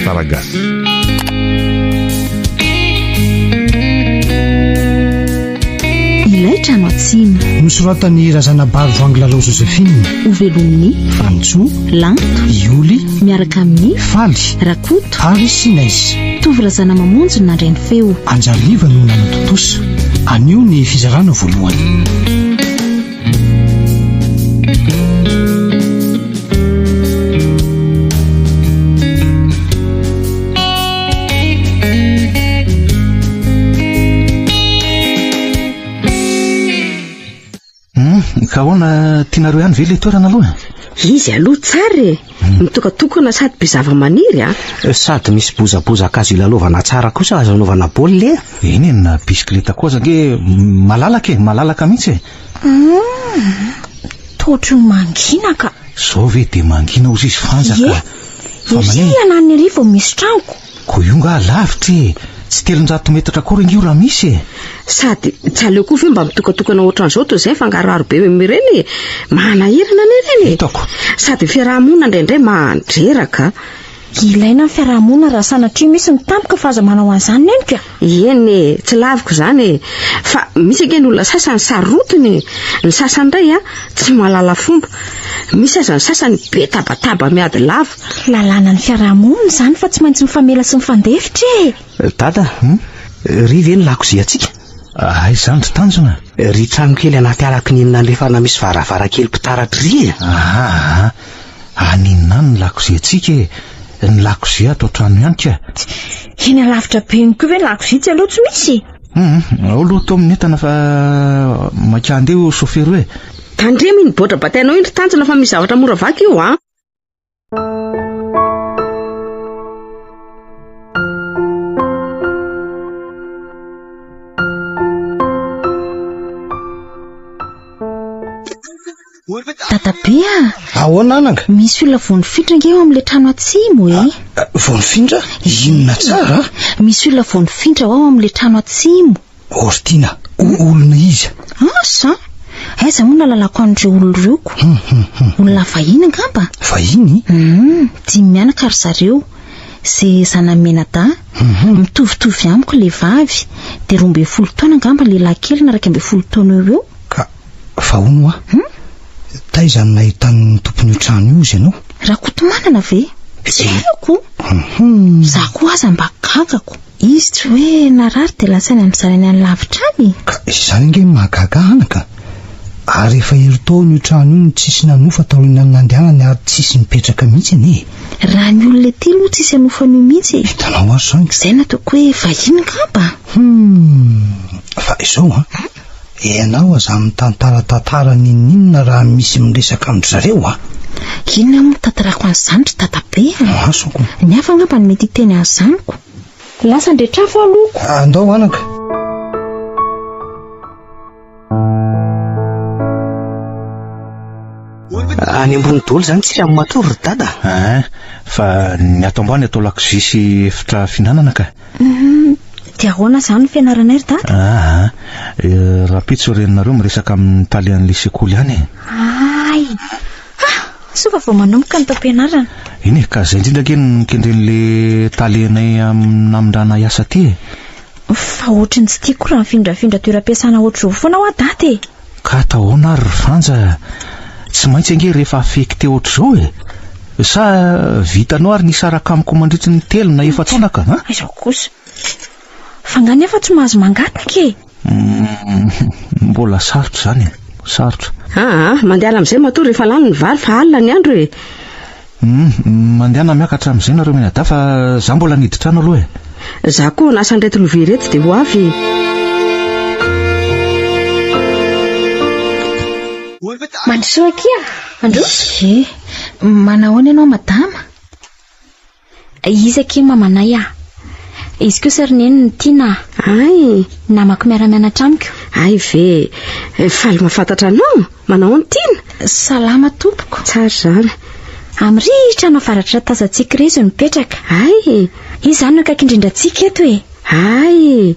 Tantara Gasy. Ilay trano atsimo. Nosoratan'i Razanabary Voangilalao Josephine. Hovelomin'i. Vanintsoa. Lanto. Ioly. Miaraka amin'i. Faly. Rakoto. Ary Sinaiz. Tovo Razanamamonjy no nandray ny feo. Anjariva no nanatontosa. Anio ny fizarana voalohany. Hum, ka ahoana tianareo ihany ve ilay toerana aloha? Izy aloha tsara e. Hmm. Mitokatokana sady be zava-maniry a. Eh, sady misy bozabozaka azo ilalaovana tsara kosa azo anaovana baolina e. Eny e, na bisikileta koa aza ange malalaka e, malalaka mihitsy e. Hum, toa ohatry ny mangina ka. Zao ve dia mangina ozy izy fanja ka. Fa maninona? Ery ananona ery vao misy tranoko. Koa io nga lavitra e! Tsy 300 metatra akory ange io raha misy e! Sady tsy aleo koa ve mba mitokatokana ohatran'izao toy izay fangaroharo be ireny e! Manahirana anie ireny e! Hitako. Sady ny fiaraha-monina indraindray mandreraka. Ilaina ny fiaraha-monina raha sanatria misy ny tampoka fa aza manao an'izany neniko a! Eny e, tsy laviko izany e! Fa misy ange ny olona sasany sarotiny e! Ny sasany indray a, tsy mahalala fomba. Misy aza ny sasany be tabataba miady lava. Lalàna ny fiaraha-monina izany fa tsy maintsy mifamela sy mifandefitra e! Dada, ry ve ny lakoziantsika? Aiza izany ry Tanjona? Ry trano kely anaty ala kininina andrefana misy varavarankely mpitaratra ry e! Aa, any inona any ny lakoziantsika e? Ny lakozia ato an-trano ihany ka. Eny alavitra be eny koa ve ny lakozia tsy aleo tsy misy e? Hum, ao aloha Tom ny entana fa maika handeha io chauffeur io e. Tandremo iny boatra batainao iny ry Tanjona fa misy zavatra mora vaky io an. Dadabe a! Ahoana anaka? Misy olona vao nifindra ange ao amin'ilay trano atsimo e. Ah, ah, vao nifindra? Inona tsara? Misy olona vao nifindra ao amin'ilay trano atsimo. Hortina, olona iza? Asa? Aiza moa nalalako an'ireo olona ireo ko? Hmm, hmm, hmm. Olona vahiny angamba? Vahiny? Hmm, dimy mianaka ry zareo. Ze zanany mianadahy, mitovitovy amiko ilay vavy, dia 12 taona angamba lehilahy kely na 11 taona eo ho eo. Ka fa hono hoa, taiza no nahitan'ny tompon'io trano io izy ianao? Rakotomanana ve? Tsy haiko. Za koa aza mba gagako. Izy tsy hoe narary dia lasa any amin'ny zanany any lavitra any? Ka izany ange no mahagaga ahy anaka. Ary efa herintaona io trano io no tsisy nanofa taorian'ny nandehanany ary tsisy nipetraka mihitsy anie e. Raha ny olona ety aloha tsisy hanofa an'io mihitsy e. Hitanao ary izany ka. Izay no ataoko hoe vahiny angamba. Hum, fa izao an. Ianao aza mitantara tantara n'inon'inona raha misy miresaka amin-dry zareo a! Inona moa no tantarako an'izany ry dadabe a? Asako. Ny hafa angamba no mety hiteny an'izany ko. Lasa andretrafo aloha ko. Andao anaka. Any ambony daholo izany tsika no matory ry dada. Ein, fa ny ato ambany atao lakozia sy efitra fihinanana ka. Hum, dia ahoana izany ny fianaranay ry dada? Aa, eh, rahampitso reninareo miresaka amin'ny talehan'ilay sekoly any e. Ay! Ah, soa fa vao manomboka ny taom-pianarana. Eny e, ka izay indrindra ange no nokendren'ilay talehanay amin'ny namindrana hiasa aty e. Fa ohatry ny tsy tiako raha mifindrafindra toeram-piasana ohatr'izao foana hoa dada e. Ka atao ahoana ary ry Fanja? Tsy maintsy ange rehefa affecté ohatr'izao e! Sa vitanao ary ny hisaraka amiko mandritry ny telo na efa-taona ka? An? Aiza kosa. Fa nga nefa tsy mahazo mangataka e? Mbola sarotra izany e! Sarotra. Aa, mandehana amin'izay matoa rehefa lany ny vary fa alina ny andro e! Hum, mandehana miakatra amin'izay nareo mianadahy fa za mbola niditra trano aloha e. Za koa hanasa an'ireto lovia ireto dia ho avy e. Mandrosoa akia, mandroso. Ie, manahoana ianao madama? Izy akia mamanay ah. Izy kosa ry neny no tiana ah. Ay! Namako miara-mianatra amiko. Ay ve! Faly mahafantatra anao. Manao ahoana Tiana? Salama tompoko. Tsara izany. Amin'ry trano avaratra tazantsika iry izy no mipetraka. Ay! Izy izany no akaiky indrindra antsika eto e. Ay!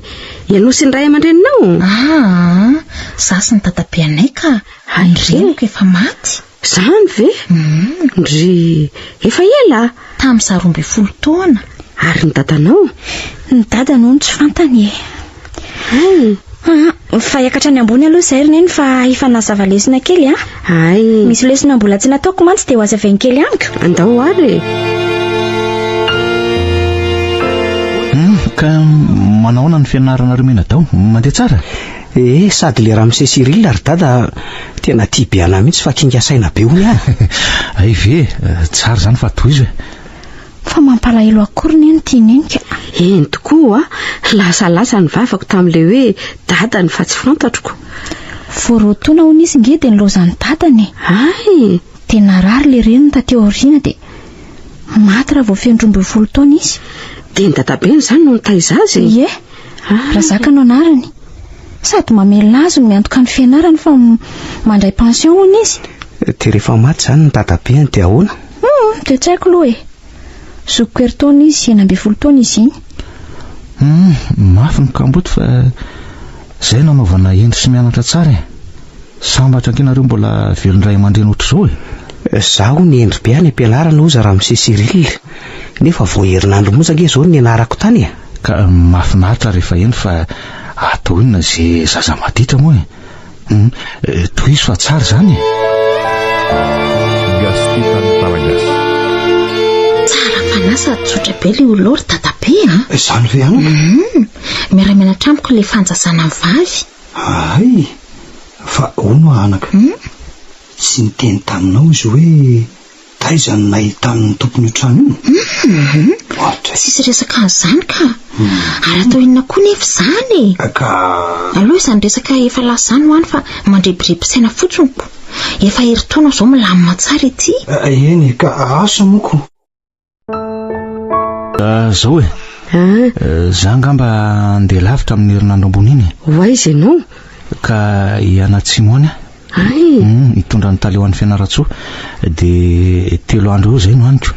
Ianao sy ny ray aman-dreninao? Aa, za sy ny dadabeanay ka. Ny reniko efa maty. Izany ve? Ndry, efa ela? Tamin'ny za 12 taona. Ary ny dadanao? Ny dadany hono tsy fantany e. Hay! Ah, fa hiakatra any ambony aloha izay ry neny fa hifanazava lesona kely a. Hay! Misy lesona mbola tsy nataoko mantsy dia ho hazavainy kely amiko. Andao ary e. Hmm, ka manahoana ny fianaranareo mianadahy? Mandeha tsara? Eh, sady le ramose Cyril ry dada tena tia be anah mihitsy fa kinga saina be hono ah. Hay ve, tsara izany fa tohizo e. Fa mampalahelo akory neny ity neny ka. Eny tokoa a! Lasalasa ny vavako tamin'ilay hoe dadany fa tsy fantatro ko. Vao roa taona hono izy nge dia nilaozan'ny dadany e. Hay! Dia narary ilay reniny taty aoriana dia maty raha vao feno 12 taona izy. Dia ny dadabeny izany no nitaiza azy e? Ie. Razaka no anarany. Sady mamelona azy no miantoka ny fianarany fa mandray pension hono izy. Dia rehefa maty izany ny dadabeny dia ahoana? Hum, dia tsy haiko aloha e. Zokiko herintaona izy, 16 taona izy iny. Hum, mafy ny kamboty fa izay no anaovana hendry sy mianatra tsara e. Sambatra ange nareo mbola velon-dray aman-dreny ohatr'izao e. Izaho hono hendry be any am-pianarana hoza ramose Cyril. Nefa vao herinandro monja ange izao no nianarako tany e. Ka mahafinaritra rehefa hendry fa atao inona ze zaza maditra moa e. Hum, tohizo fa tsara izany e. Gasy tia tantara gasy. Tsara fanahy sady tsotra be ilay olona ao ry dadabe a! Izany ve anaka? Hum, miara-mianatra amiko ilay Fanja zanany vavy. Hay! Fa hono aho anaka, tsy niteny taminao izy hoe taiza no nahitany ny tompon'io trano io? Hum, Ohatra e. tsisy resaka an'izany ka. Ary atao inona koa nefa izany e? Ka. Aleo izany resaka efa lasa izany ho any fa mandrebireby saina fotsiny ko. Efa herintaona izao milamina tsara ity. Eny e, ka asa moa ko. Zao e. Za angamba handeha lavitra amin'ny herinandro ambony iny e. Ho aiza ianao? Ka hianatsimo any aho. Hay! Hitondra ny tale ho any Fianarantsoa. Dia telo andro eo izay no haniko.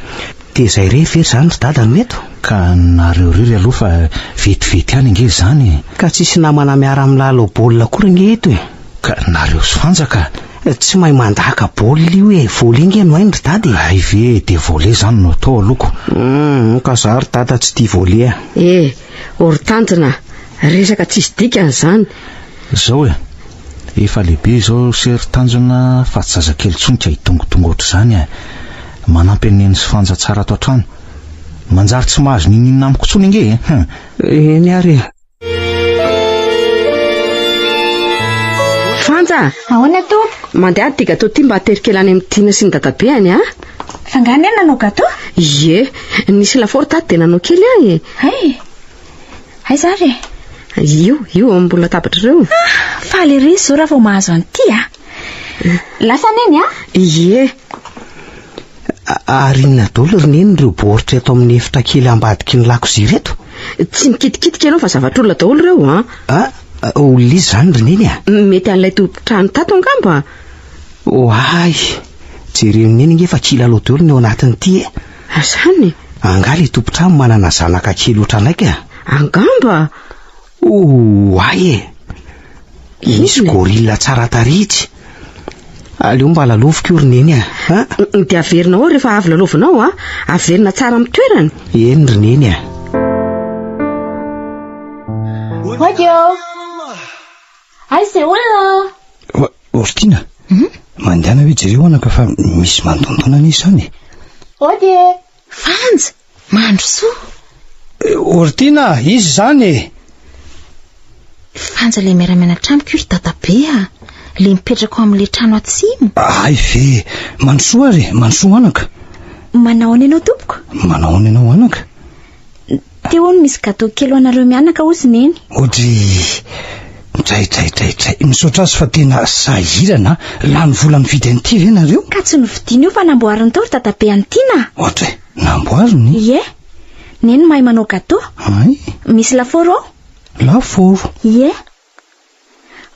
Dia izay irery ve izany ry dada no eto? Ka nareo irery aloha fa vetivety ihany ange izany e. Ka tsisy namana miara-milalao baolina akory ange eto e. Ka nareo sy Fanja ka. Tsy mahay mandaka baolina io e, volley nge no hainy ry dada e. Hay ve dia volley zany no atao aloha ko. Hum, ka za ry dada tsy tia volley a. Eh, ô ry tanjona, resaka tsisy dikany izany. Zao e, efa lehibe izao se ry tanjona fa tsy zazakely intsony ka hidongodongo ohatr'izany e. Manampy an'i Neny sy Fanja tsara ato an-trano. Manjary tsy mahazo n'inon'inona amiko intsony ange e, hum. Eny ary e. Fanja! Ahoana tompoko? Mandeha ity gâteau ity mba atero kely any amin'i Tiana sy ny dadabeany a! Fa angaha neny nanao gâteau? Ie, nisy lafaoro tato dia nanao kely aho e! Hay! Aiza ary e? Io, io ao ambony latabatra ireo. Ah, faly ery izy izao raha vao mahazo an'ity a! Lasa neny a! Ie. Ary inona daholo ry neny ireo baoritra eto amin'ny efitra kely ambadiky ny lakozia ireto? Tsy mikitikitika ianao fa zavatr'olona daholo ireo an! Ah, olona iza izany ry neny a? Mety an'ilay tompon-trano tato angamba? Oay! Jereo neny ange fa kilalao daholo ny ao anatin'ity e! Izany? Angaha ilay tompon-trano manana zanaka kely ohatranay ka? Angamba? Oay e! Misy gorille tsara tarehy itsy. Aleo mba laloviko io ry neny a. A? Dia averina ao rehefa avy lalovinao a. Averina tsara amin'ny toerany. Eny ry neny a. Mody ô! Aiza izay olona? Ry Tiana, mandehana hoe jereo anaka fa misy mandondona anie izany e. Mody e! Fanja! Mandrosoa! Ry Tiana, iza izany e? Fanja ilay miara-mianatra amiko io ry dadabe a! Ilay mipetraka ao amin'ilay trano atsimo. Hay ve! Mandrosoa ary e! Mandrosoa anaka! Manahoana ianao tompoko? Manahoana ianao anaka? Teo hono misy gâteau kely ho anareo mianaka hozy neny. Odry! Dray dray dray dray! Misaotra azy fa tena sahirana a! Lany vola nividy an'ity ve nareo? Ka tsy novidiana io fa namboariny tao ry dadabe an'i Tiana a! Odry! Namboariny? Ie! Neny mahay manao gâteau. Hay! Misy lafaoro ao? Lafaoro? Ie!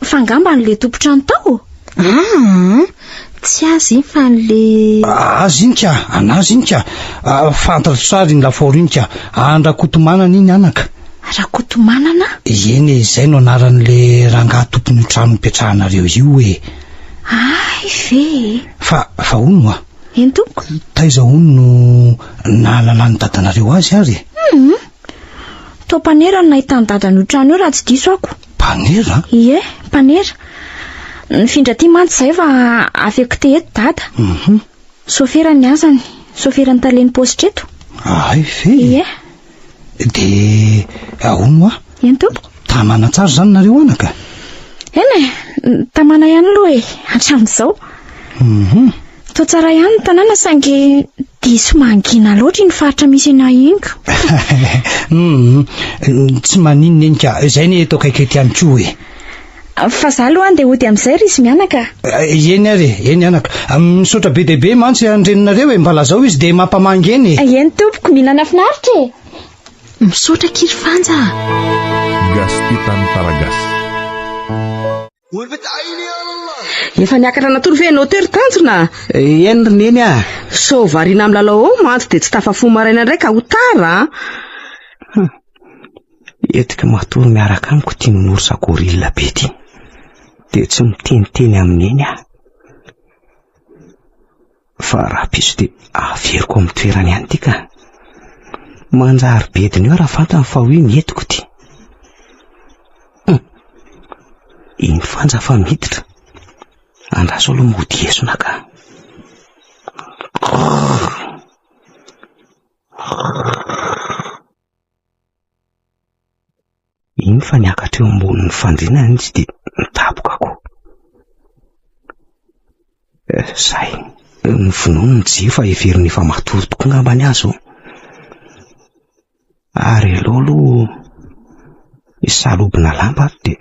Fa angamba an'ilay tompon-trano tao? Aa, tsy azy iny fa an'ilay... Azy iny ka, an'azy iny ka. Fantatro tsara iny lafaoro iny ka. An-dRakotomanana iny anaka. Rakotomanana? Eny e, izay no anaran'ilay rangahy tompon'io trano nipetrahanareo io e. Hay ve e! Fa, fa hono hoa. Eny tompoko. Taiza hono no nahalalan'ny dadanareo azy ary e? Hum! Toa mpanera no nahitan'i Dada an'io trano io raha tsy diso ako. Mpanera? Ie, mpanera. Nifindra aty mantsy izahay fa affecté eto Dada. Mhm. Sôfera ny asany, sôferan'ny talen'ny paositra eto. Hay ve? Ie. Dia ahoana hoa? Eny tompoko. Tamana tsara izany nareo anaka? Eny e, tamana ihany aloha e, hatramin'izao. Mhm. Toa tsara ihany ny tanàna saingy diso mangina loatra iny faritra misy anay iny ko. Mhm. Tsy maninona eny ka, izay anie eto akaiky eto ihany koa e. Fa za aloha andeha hody amin'izay ry izy mianaka. Eny ary e, eny anaka. Misaotra be dia be mantsy an-dreninareo e, mba lazao izy dia mampamangy eny e. Eny tompoko, mihinana finaritra e. Misaotra akia ry Fanja a. Gasy tia tantara gasy. Efa niakatra natory ve ianao teo ry Tanjona? Eny ry Neny a! Sao variana amin'ny lalao ao mantsy dia tsy tafafoha maraina indray ka ho tara a! Entiko matory miaraka amiko ity nounours gorille be ity. Dia tsy miteniteny amin'i Neny aho. Fa rahampitso dia averiko amin'ny toerany ihany ity ka. Manjary bediny eo raha fantany fa hoe nentiko ity. Hum. Iny Fanja fa miditra. Andraso aloha mody esona ka. Iny fa niakatra eo ambonin'ny fandriana izy dia nitaboka koa. Eh, zay, novonoiny ny jiro fa heveriny efa matory tokoa angamba ny azy oh. Ary aleo aloha hisalobina lamba ato dia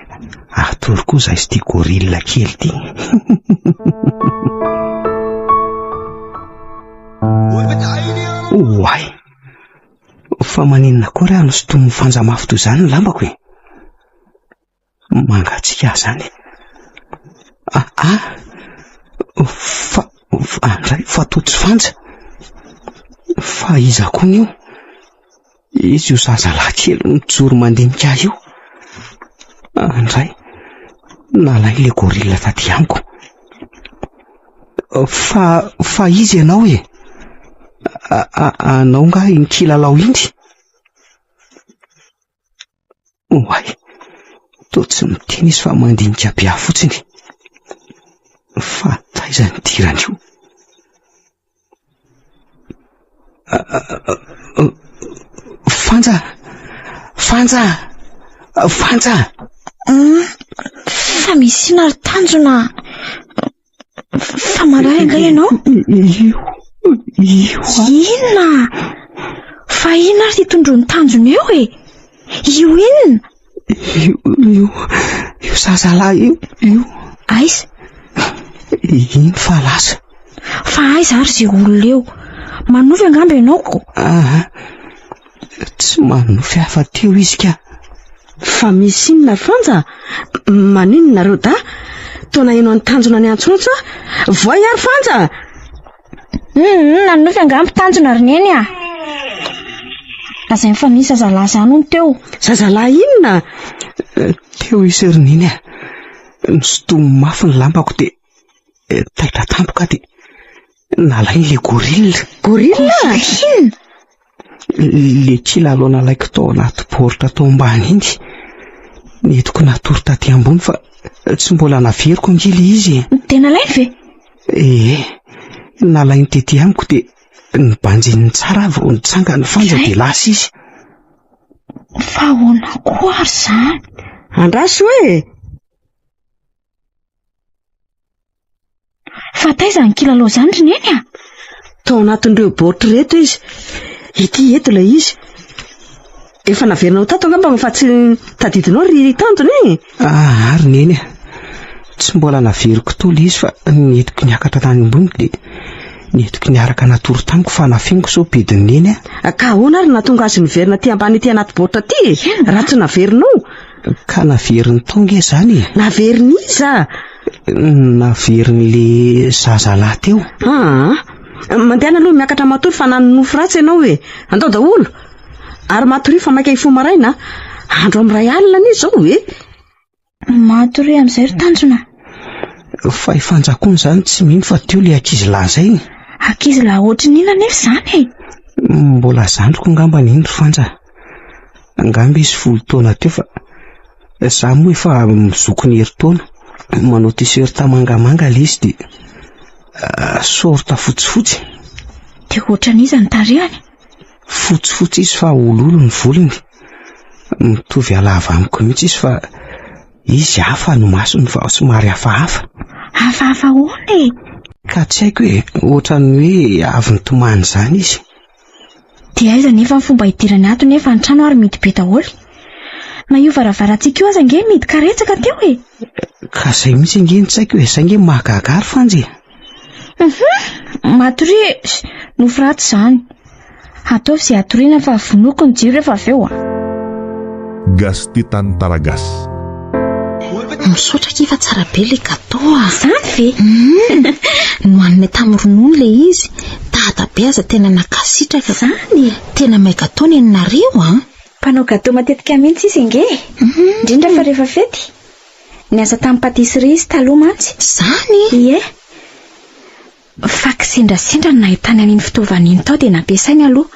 hatory koa izahay sy ity gorille kely ity. Oay! Fa maninona akory aho no sintomin'ny fanja mafy toy izany ny lambako e? Mangatsiaka ahy izany. Ah, ah! Fa, andray, fa toa tsy fanja. Fa iza koa io? Izy io zazalahy kely mijoro mandinika ahy io. Andray, nalain'ilay ilay gorille taty amiko. Fa, fa iza ianao e? Anao nga iny kilalao iny? Oay, toa tsy miteny izy fa mandinika be ahy fotsiny. Fa taiza nidiran'io? Fanja! Fanja! Fanja! Fa misy inona ry tanjona? Fa marary angaha ianao? Io, io. Inona? Fa inona ary ity tondroin'ny tanjona eo e? Io inona? Io, io, io zazalahy io, io. Aiza? Iny fa lasa. Fa aiza ary izay olona eo? Manofy angamba ianao ko? Aha. Tsy manofy aho fa teo izy ka. Fa misy inona ry Fanja? Maninona nareo dahy? Toa naheno an'i Tanjona niantsoantso aho. Voay ary Fanja! Hum, nanofy angamba Tanjona ry Neny ah. Lazainy fa misy zazalahy izany hono teo. Zazalahy inona? Teo izy ry Neny ah. Nisintominy mafy ny lambako dia taitra tampoka aho dia nalainy ilay gorille. Gorille? Inona? Le kilalao nalaiko tao anaty baoritra tao ambany iny. Nentiko natory taty ambony fa tsy mbola naveriko ange le izy e. Dia nalainy ve? Ee, nalainy tety amiko dia nibanjininy tsara aho vao nitsangana fanja dia lasa izy. Fa ahoana koa ary izany? Andraso e! Fa taiza ny kilalao izany ry Neny a? Tao anatin'ireo baoritra ireto izy. Ity eto ilay izy. Efa naverinao tato angamba fa tsy tadidinao ry Tanjona e? Ah, ry Neny a. Tsy mbola naveriko tao ilay izy fa nentiko niakatra tany ambony dia nentiko niaraka natory tamiko fa nafeniko sao bedin'i Neny a. Ka ahoana ary nahatonga azy niverina aty ambany ety anaty baoritra aty e? Raha tsy naverinao? Ka naveriny tao nge izany e. Naverin'iza? Naverin'le zazalahy teo. Aa, mandehana aloha miakatra matory fa nanonofy ratsy ianao e. Andao daholo. Ary matoria fa maika hifoha maraina. Andro amin'ny iray alina anie izao e. Matoria amin'izay ry tanjona. Fa i Fanja koa izany tsy mino fa teo le ankizilahy izay. Ankizilahy ohatry ny inona anefa izany e? Mbola zandriko angambany iny ry Fanja. Angamba izy folo taona teo fa za moa efa zoky ny herintaona. Manao t-shirt mangamanga ilay izy dia ah, short fotsifotsy. Dia ohatran'iza ny tarehany? Fotsifotsy izy fa ololo ny volony. Mitovy halava amiko mihitsy izy fa izy hafa ny masony fa somary hafahafa. Hafahafa ahoana e? Ka tsy haiko e, ohatran'ny hoe avy nitomany izany izy. Dia aiza nefa ny fomba hidirany ato nefa ny trano ary mihidy be daholo. Na io varavarantsika io aza ange mihidy karetsaka teo e. Ka izay mihitsy ange no tsy haiko e, izay ange mahagaga ahy ry Fanja e. Uhum, matoria e, nofy ratsy izany. Ataovy izay hatoriana fa vonoiko ny jiro rehefa avy eo a. Gastitan Taragas. Misaotra akia fa tsara be ilay gâteau a. Izany ve? Hum, nohaninay tamin'ny ronono ilay izy. Dada be aza tena nankasitraka. Izany? Tena mahay gâteau neninareo an. Mpanao gâteau matetika mihitsy izy ange e. Indrindra fa rehefa fety. Niasa tamin'ny pâtisserie izy taloha mantsy. Izany? Ie. Fa kisendrasendra no nahitany an'iny fitaovana iny tao dia nampiasainy aloha.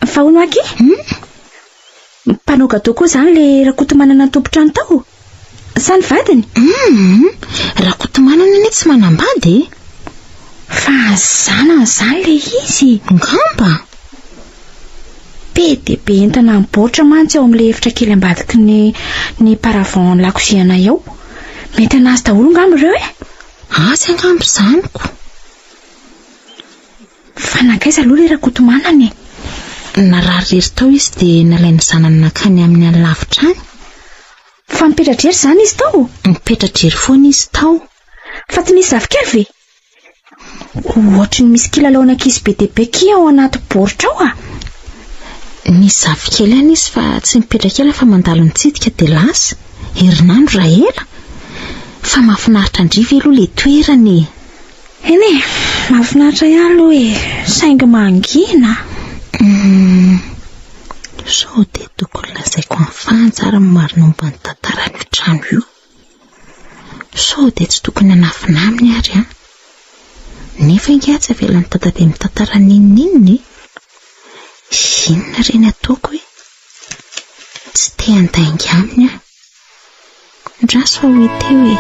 Fa hono aky? Hum? Mpanao gâteau koa izany ilay Rakotomanana tompon-trano tao? Sa ny vadiny? Hum! Rakotomanana anie tsy manambady e! Fa ny zanany izany ilay izy? Angamba! Be dia be entana mibaoritra mantsy ao amin'ilay efitra kely ambadiky ny ny paravent ny lakozianay ao. Mety an'azy daholo angamba ireo e! Azy angamba izany ko. Fa nankaiza aloha ilay Rakotomanana e? Narary irery tao izy dia nalain'ny zanany nankany aminy any lavitra any. Fa nipetra-drery izany izy tao? Nipetra-drery foana izy tao. Fa tsy nisy zafikely ve? Ohatry ny misy kilalaon'ankizy be dia be kia ao anaty baoritra ao ah! Nisy zafikely ihany izy fa tsy mipetraka ela fa mandalo mitsidika dia lasa. Herinandro raha ela. Fa mahafinaritra an-dry ve aloha ilay toerana e? Eny e, mahafinaritra ihany aloha e, saingy mangina. Hum, sao dia tokony lazaiko an'i Fanja ary ny marina momba ny tantaran'io trano io. Sao dia tsy tokony hanafina aminy ary an. Nefa ingahy tsy avelan'i Dadabe mitantara n'inon'inona e. Inona re ny ataoko e? Tsy te handainga aminy aho. Andraso fa ho hita eo e.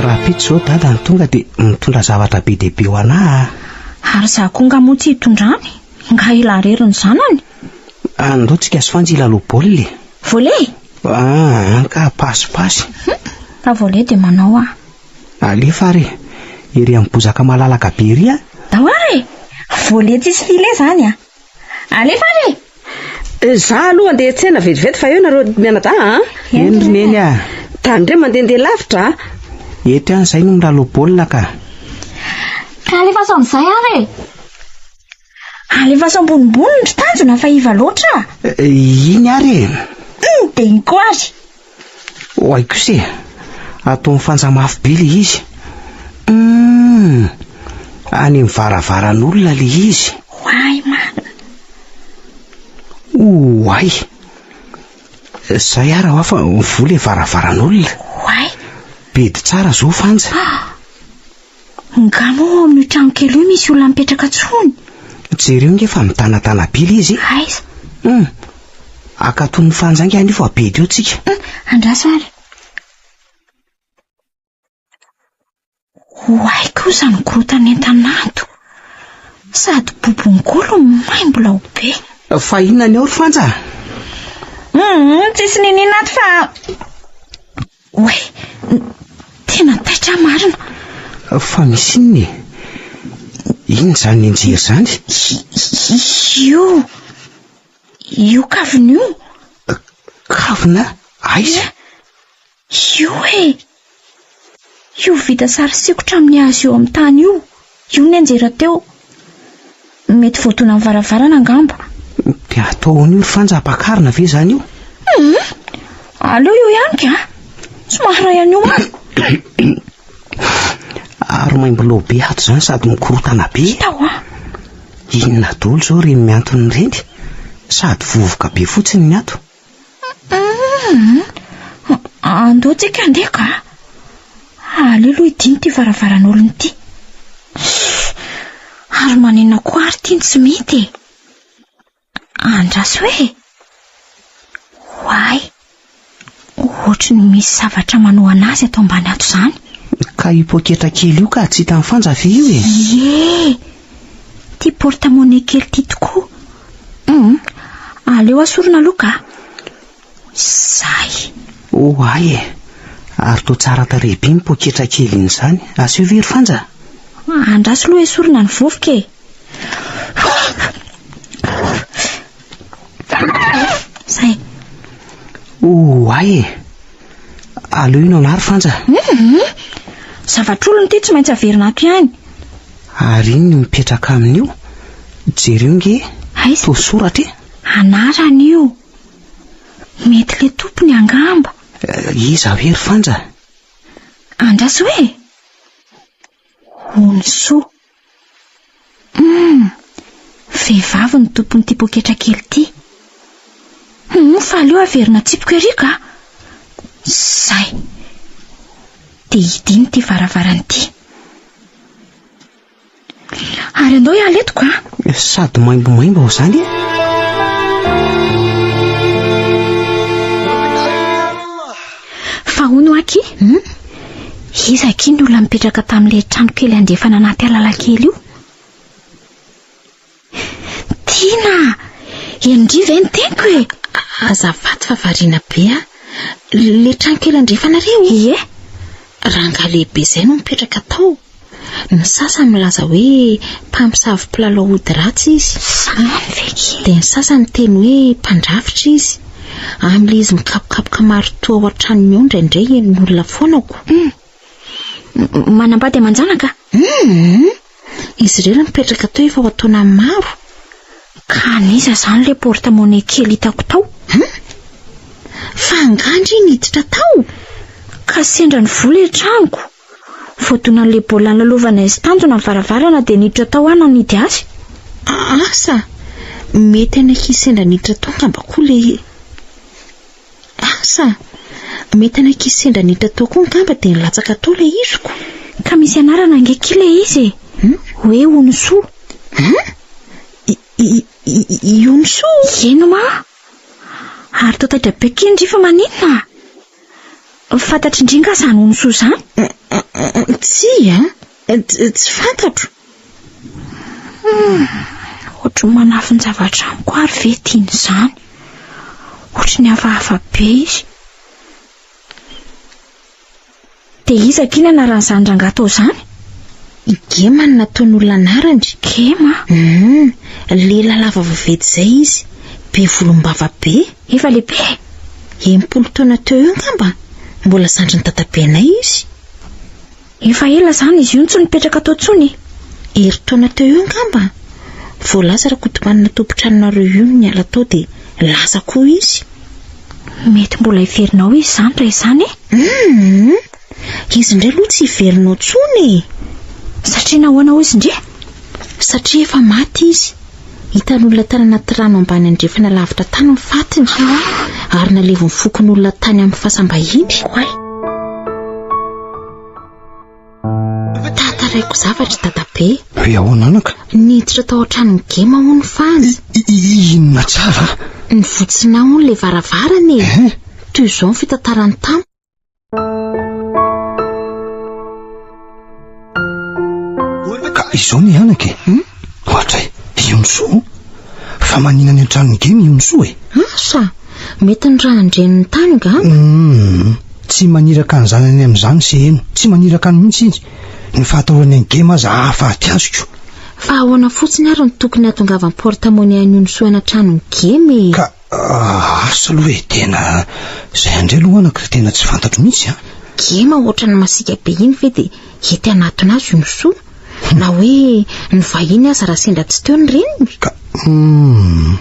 Rahampitso izao Dada no tonga dia mitondra zavatra be dia be ho anà a. Ary izaho koa angaha moa tsy hitondrany? Angaha ela irery ny zanany? Andao tsika sy Fanja hilalao baolina e. Volley? Ah, ka pasipasy. Raha volley dia manao aho. Alefa ary e. Ery amin'ny bozaka malalaka be ery a. Ndao ary e. Volley tsisy filet izany a. Alefa ary e. Za aloha andeha hiantsena vetivety fa eo nareo mianadahy a. Eny ry Neny a. Tandremo mandehandeha lavitra a. Eto ihany izay no milalao baolina ka. Ka alefaso amin'izay ary e. Alefaso ambonimbony ry tanjona fa iva loatra. Iny ary e. Dia iny koa ary. Oay kosa e. Ataon'i Fanja mafy be ilay izy. Humm. Any amin'ny varavaran'olona ilay izy. Oay marina. Oay. Zay ary hoa fa mivoha ilay varavaran'olona. Oay. Bedy tsara zao Fanja. Nga moa ao amin'io trano kely io misy olona mipetraka tsony? Jereo nge fa mitanatana be ilay izy e. Aiza? Hum. Akaton'ny Fanja ange anio fa bedy eo tsika. Hum, andraso ary. Oay koa izany korotan'entana ato. Sady bobongolo no maimbo be. Fa inona ny ao ry Fanja? Hum, tsisy niniana ato fa Oay, tena taitra aho marina. Fa misy inona e? Inona izany nianjera izany? Io, io kavina io. Kavina? Aiza? Io e! Io vita sary sikotra amin'ny hazo eo amin'ny tany io. Io nianjera teo. Mety voadonan'ny varavarana angamba. Dia atao ahoana io ry Fanja, ampakarina ve izany io? Hum, aleo eo ihany ka. Tsy maharay an'io aho. Ary maimbo be ato izany sady mikorotana be. Hita hoa. Inona daholo izao ireny mihantona ireny? Sady vovoka be fotsiny ny ato. Hum, andao tsika handeha ka. Aleo aloha hidina ity varavaran'olona ity. Ary maninona koa ary ity no tsy mety e? Andraso e! Oay! Ohatry ny misy zavatra manohana azy ato ambany ato izany. Ka io poketra kely io ka tsy hitan'i Fanja ve io e? Ie! Ity porte-monnaie kely ity tokoa. Hum, aleo asorina aloha ka. Izay. Oay e! Ary toa tsara tarehy be ny poketra kely iny izany. Asio ve ry Fanja? Andraso aloha esorina ny vovoka e! Zay. Oay e! Aleo ino anah ry Fanja? Hum! Zavatr'olona ity tsy maintsy averina ato ihany. Ary iny no mipetraka amin'io? Jereo nge, Aiza? toa soratra e! Anarana io. Mety le tompony angamba. Iza hoe ry Fanja? Andraso e! Onisoa. Hum! Vehivavy no tompon'ity poketra kely ity. Hum, fa aleo averina atsipiko ery ka. Zay. Dia hidino ity varavarana ity. Ary andao hiala eto ka. Sady maimbomaimbo ao izany e. Fa hono aky, hmm? Iza aky ny olona mipetraka tamin'ilay trano kely andrefana anaty alalakely io? Tiana! Henondry ve ny teniko e? Azafady fa variana be aho. Ilay trano kely andrefanareo? Ie. Rangahy lehibe izay no mipetraka tao. Ny sasany milaza hoe mpamosavy mpilalao ody ratsy izy. Izany ve ki? Dia ny sasany miteny hoe mpandrafitra izy. Amin'ilay izy mikapokapoka maritoa ao an-tranony ao indraindray henon'olona foana ko. Hum. Manambady aman-janaka? Hum. Izy irery no mipetraka teo efa ho an-taonany maro. Ka an'iza izany ilay porte-monnaie kely hitako tao? Hum. Fa angaha ndry niditra tao? Ka sendra ny vola ilay tranoko. Voadonan'ilay baolina nilalaovana izy tanjona ny varavarana dia niditra tao aho nanidy azy. Asa! Mety any ankizy sendra niditra tao angamba koa ilay... Asa! Mety any ankizy sendra niditra tao koa angamba dia nilatsaka tao ilay iziko. Ka misy anarana ange akia ilay izy e! Hoe Onisoa. Hein? I Onisoa? Eny hoa! Ary toa taitra be akia ndry fa maninona? Fantatr'i ndry nga izany Onisoa izany? Tsia, tsy fantatro. Hum, ohatry ny manafin-javatra amiko ary ve tiany izany? Ohatry ny hafahafa be izy. Dia iza akia ny anaran'izany rangahy tao izany? I Gema no nataon'olona anarany. Gema? Hum, lehilahy lava vaventy izay izy, be volombava be. Efa lehibe? 60 taona teo eo angamba, mbola zandrin'i dadabenay izy. Efa ela izany izy io no tsy nipetraka tao intsony e? Herintaona teo eo angamba. Voalaza Rakotomanana tompon-tranonareo io no niala tao dia lasa koa izy. Mety mbola hiverina ao izy izany raha izany e? Hum! Izy indray aloha tsy hiverina ao intsony e! Satria nahoana hoy izy ndry? Satria efa maty izy. Hitan'olona tany anaty rano ambany andrefana lavitra tany ny fatiny ary nalevin'ny fokonolona tany amin'ny fasam-bahiny. Oay! Tantaraiko zavatra dadabe. Hoe ahoana anaka? Niditra tao an-tranon'i Gema hono Fanja. Inona tsara? Nivotsina hono ilay varavarana e. Toy izao ny fitantarany tamiko. Ka izao ny anaka e. Hmm? Ohatray, i Onisoa. Fa manina any an-tranon'i Gema i Onisoa e? Asa, mety ny rahan-dreniny tany angamba. Hmm. Tsy maniraka ny zanany amin'izany se heno. Tsy maniraka any mihitsy izy. Ny fahatahorany an'i Gema aza hahafaty azoko. Fa ahoana fotsiny ary no tokony hahatongavan'ny porte-monnaie an'i Onisoa any an-tranon'i Gema e? Ka Asa aloha e, tena izay indray aloha anaka tena tsy fantatro mihitsy an. Gema ohatran'ny masiaka be iny ve dia hety hanatona azy Onisoa? Na hoe ny vahiny aza raha sendra tsy teo ny reniny? Ka humm,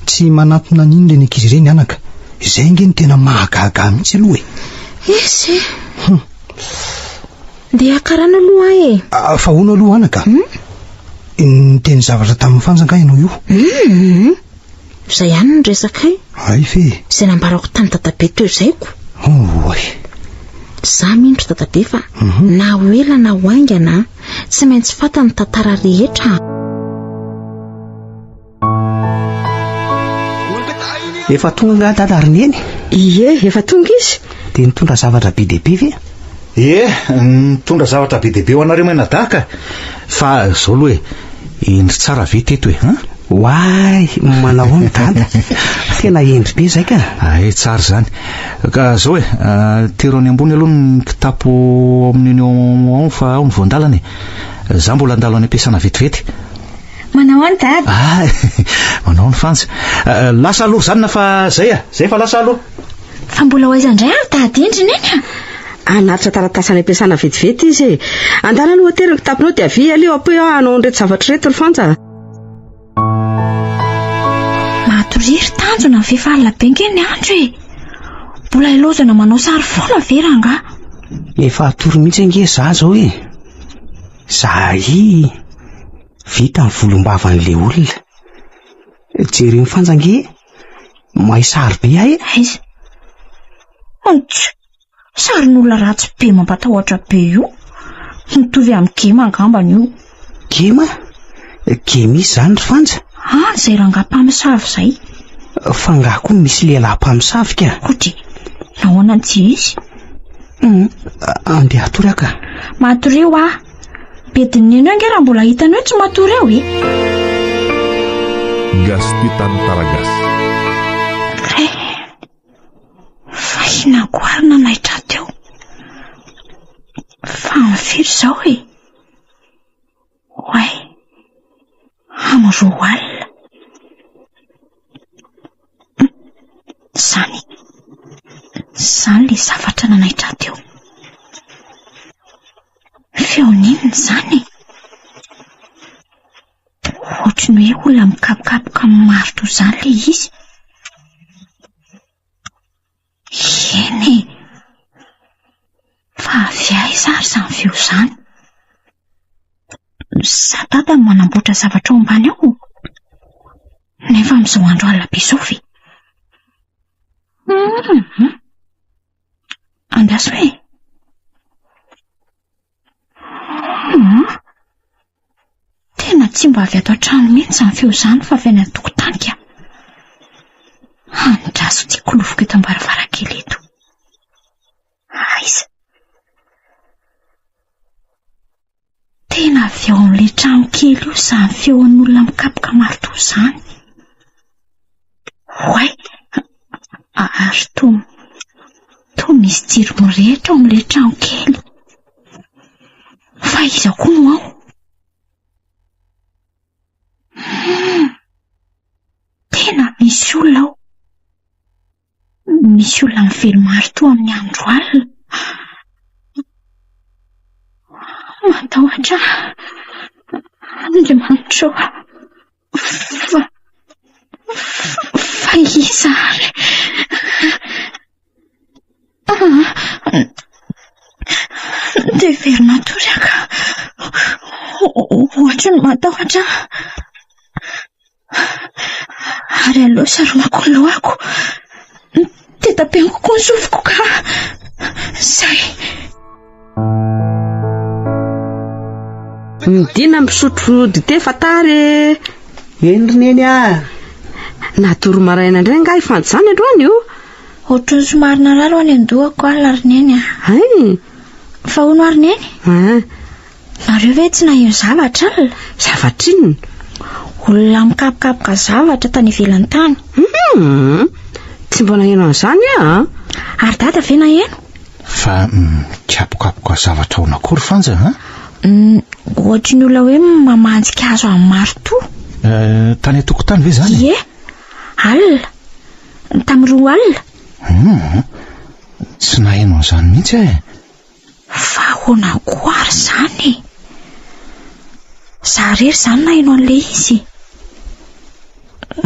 tsy manatona an'iny ireny ankizy ireny anaka, izay ange no tena mahagaga ahy mihitsy aloha e. Esy e. Hum. Ndeha haka rano aloha aho e. Ah, fa hono aloha anaka, niteny zavatra tamin'i Fanja angaha ianao io? Humm. Izay ihany no resakay. Hay ve? Izay nambarako tamin'i dadabe teo izay ko. Oay. Za mino ry dadabe fa na ho ela na ho haingana, tsy maintsy fantany ny tantara rehetra. Efa tonga angaha dada ary neny? Ie, efa tonga izy. Dia nitondra zavatra be dia be ve? Ie, nitondra zavatra be dia be ho anareo mianadahy ka. Fa izao aloha e, hendry tsara ve teto e, an? Oay, manao ahoana dada? Tena hendry be izay ka. Ay, tsara izany. Ka izao e, tero any ambony aloha ny kitapo ao amin'iny ao fa ao ny voan-dalana e. Za mbola handalo any am-piasana vetivety. Manao ahoana dada? Ah, manao ahoana Fanja? Lasa aloha izany fa zay a, zay fa lasa aloha. Fa mbola ho aiza indray ary dada indry neny a? Hanatitra taratasy any am-piasana vetivety izy e. Andana aloha atery ny kitaponao dia avia aleo ampio aho hanao an'ireto zavatra ireto ry Fanja. Matoria ry Tanjona fa efa alina be ange ny andro e. Mbola ilaozana manao sary foana ve rangahy? Efa hatory mihitsy ange za zao e. Zahay vita ny volombavan'ilay olona. Jereo ny Fanja ange, mahay sary be ahy e. Aiza? Antsy, sarin'olona ratsy be mampatahotra be io. Mitovy amin'ny gema angambany io. Gema? Gema iza izany ry Fanja? Ah, izay rangahy mpamosavy izay. Fa angaha koa misy lehilahy mpamosavy ka? Koty, nahoana no tsy hisy? Hum, andeha hatory aho ka. Matoria hoa. Bedin'i Neny eo ange raha mbola hitany hoe tsy matory eo e. Gasy Tantara Gasy. Re, fa inona koa ary nanaitra ahy teo? Fa amin'ny firy izao e? Oay, amin'ny roa alina. Izany, izany ilay zavatra nanaitra ahy teo. Feon'inona izany e? Ohatry ny hoe olona mikapokapoka amin'ny maritoa izany ilay izy. Eny e! Fa avy aiza ary izany feo izany? Sa dada no manamboatra zavatra ao ambany ao? Nefa amin'izao andro alina be izao ve? Hum! Andraso e! Hum! Tena tsy mba avy ato an-trano mihitsy izany feo izany fa avy any an-tokotany ka. Andraso ity kolofoko eto am-baravarankely eto. Aiza? Tena avy ao amin'ilay trano kely io izany feon'olona mikapoka maritoa izany. Oay! Ary toa, toa misy jiro mirehitra ao amin'ilay trano kely. Fa iza koa no ao? Hmm, tena misy olona ao. Misy olona mively maritoa amin'ny andro alina. Matahotra aho. Andriamanitra ô. Fa, fa iza ary? Dia hiverina hatory aho ka. Ohatry ny matahotra aho. Ary aleo saromako ny lohako. Dia tapeniko koa ny sofiko ka. Zay. Midina misotro dite fa tara e. Eny ry neny a. Natory maraina indray angaha i Fanja izany androany io? Ohatran'ny somary narary ho any an-dohako alina ry neny a. Hay. Fa hono ary neny? Ah. Nareo ve tsy naheno zavatra alina? Zavatra inona? Olona mikapokapoka zavatra tany ivelany tany. Hum, tsy mba naheno an'izany aho an. Ary dada ve naheno? Fa mikapokapoka zavatra ahoana koa ry Fanja an? Mm, ohatry ny olona hoe mamanjika hazo amin'ny maritoa. Eh, tany an-tokotany ve izany? Ie, alina. Tamin'ny roa alina. Hum, tsy naheno an'izany mihitsy aho e. Fa ahoana koa ary izany e? Za irery izany naheno an'ilay izy e.